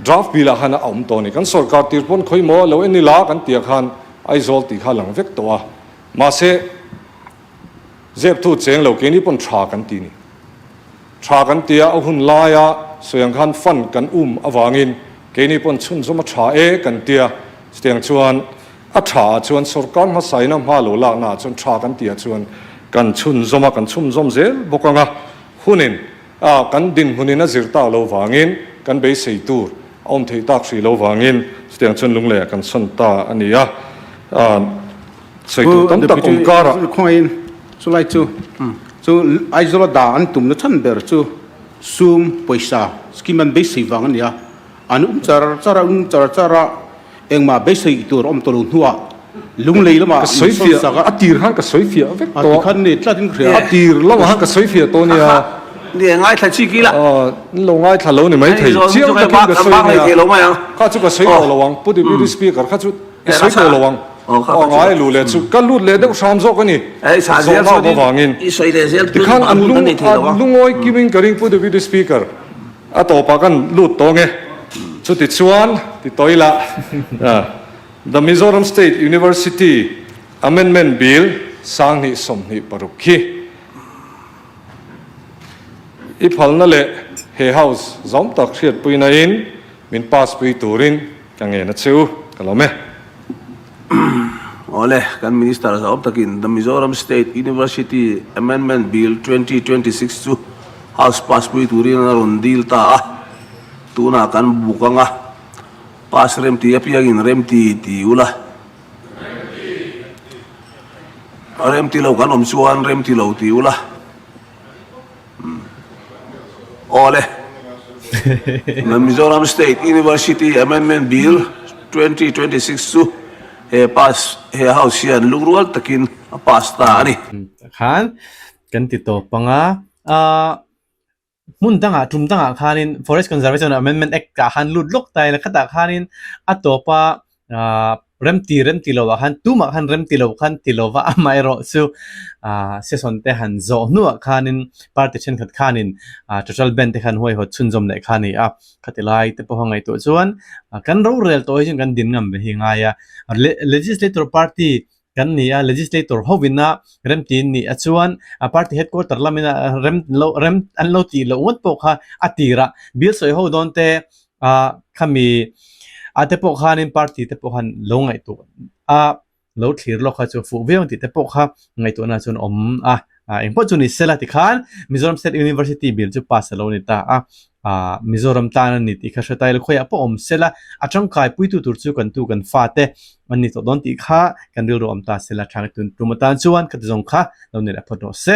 draft bill ah khan a awm tawh a ni. Kan sorkar tir pawn khawi maw lo en ila kan tih ah khan Aizawl tih kha a lang vek tawh a. Mahse zep thu cheng lo keini pawn tha kan ti ni. Tha kan tia a hun laia sawi ang khan fund kan um avangin keini pawn chhunzawm a tha e kan tia, chutiang chuan a tha ah chuan sorkar hmasaina hma lo lakna ah chuan tha kan tih ah chuan kan chhunzawm a, kan chhunzawm zel bawk ang a, hunin a kan dinhmunin a zir tak lo vangin kan beisei tur a awm theih tak hrih lo vangin chutiang chuan lunglei ah kan sawn ta a ni a. Sawi tur tam tak awm karah. Khawngain chulai chu chu Aizawla dah an tumna chhan ber chu sum pawisa scheme an beisei vang a ni a, an um char char a, um char char a, engmah beisei tur awm tawh lo hnuah lunglei lamah Ka sawi fiah, a tir khan ka sawi fiah vek tawh. A ti khan ni tlat in ka hria. A tir lamah khan ka sawi fiah tawh nia. Ni ngaithla chi kila. An lo ngaithla lo ni maithei. Chiang takin ka sawi nia. Kha chu ka sawi tawh lo ang. Pu Deputy Speaker kha chu I sawi tawh lo ang. Aw ngai luh leh chu ka lut leh deuh hram zawk a ni. Zawhna awm avangin. Tikhan an lung an lungawi kimin ka ring Pu Deputy Speaker a tawpah kan lut tawng e. Chuti chuan ti tawh ila The Mizoram State University Amendment Bill 2026 khi i phalna leh he House zawm tak hriatpuina in min pass pui turin Ka ngen a che u, ka lawm e. Awle, kan Minister zaup takin The Mizoram State University Amendment Bill 2026 chu House pass pui turin a rawn dil ta a, tunah kan buk anga pass remti apiangin remti ti ula. Remti lo kan awm chuan remti lo ti ula. Awle, Mizoram State University Amendment Bill 2026 chu he pass he House hian lungrual takin a pass ta a ni. Khan kan ti tawp ang a, ahh hmun dangah tum dangah khanin Forest Conservation Amendment Act ah khan lut lawk ta ila khatah khanin a tawpa ahh. Remti remti lo ah khan tumah khan remti lo khan ti lo va amaherawh chu ah session te han zawh hnuah khanin party thenkhat khanin ah total ban te khan huaihawt chhunzawm leh kha a ni a, khati lai te pawha ngaihtuah chuan kan rorel tawh hi chuan kan din ngam ve hi a ngai a, legislator party kan ni a, legislator hovina remti an nih a chuan a party headquarter lamina rem lo rem an lo tih loh ngawt pawh kha a tirah bill sawi ho dawn te ah khami ah te pawh khanin party te pawh khan lo ngaihtuah a lo thlir lawk kha chu fuh viau ang tih te pawh kha ngaihtuahna chuan awm a ah engpawh chu ni sela tikhan Mizoram State University bill chu pass a lo ni ta a ah Mizoram tan a ni tih kha hre ta ila khawiah pawh awm sela a tangkai puitu tur chu kan tu kan fate an ni tawh dawn tih kha kan rilru awm ta sela tha tun tum atan chuan khati zawng kha lo ni leh phawt rawh se.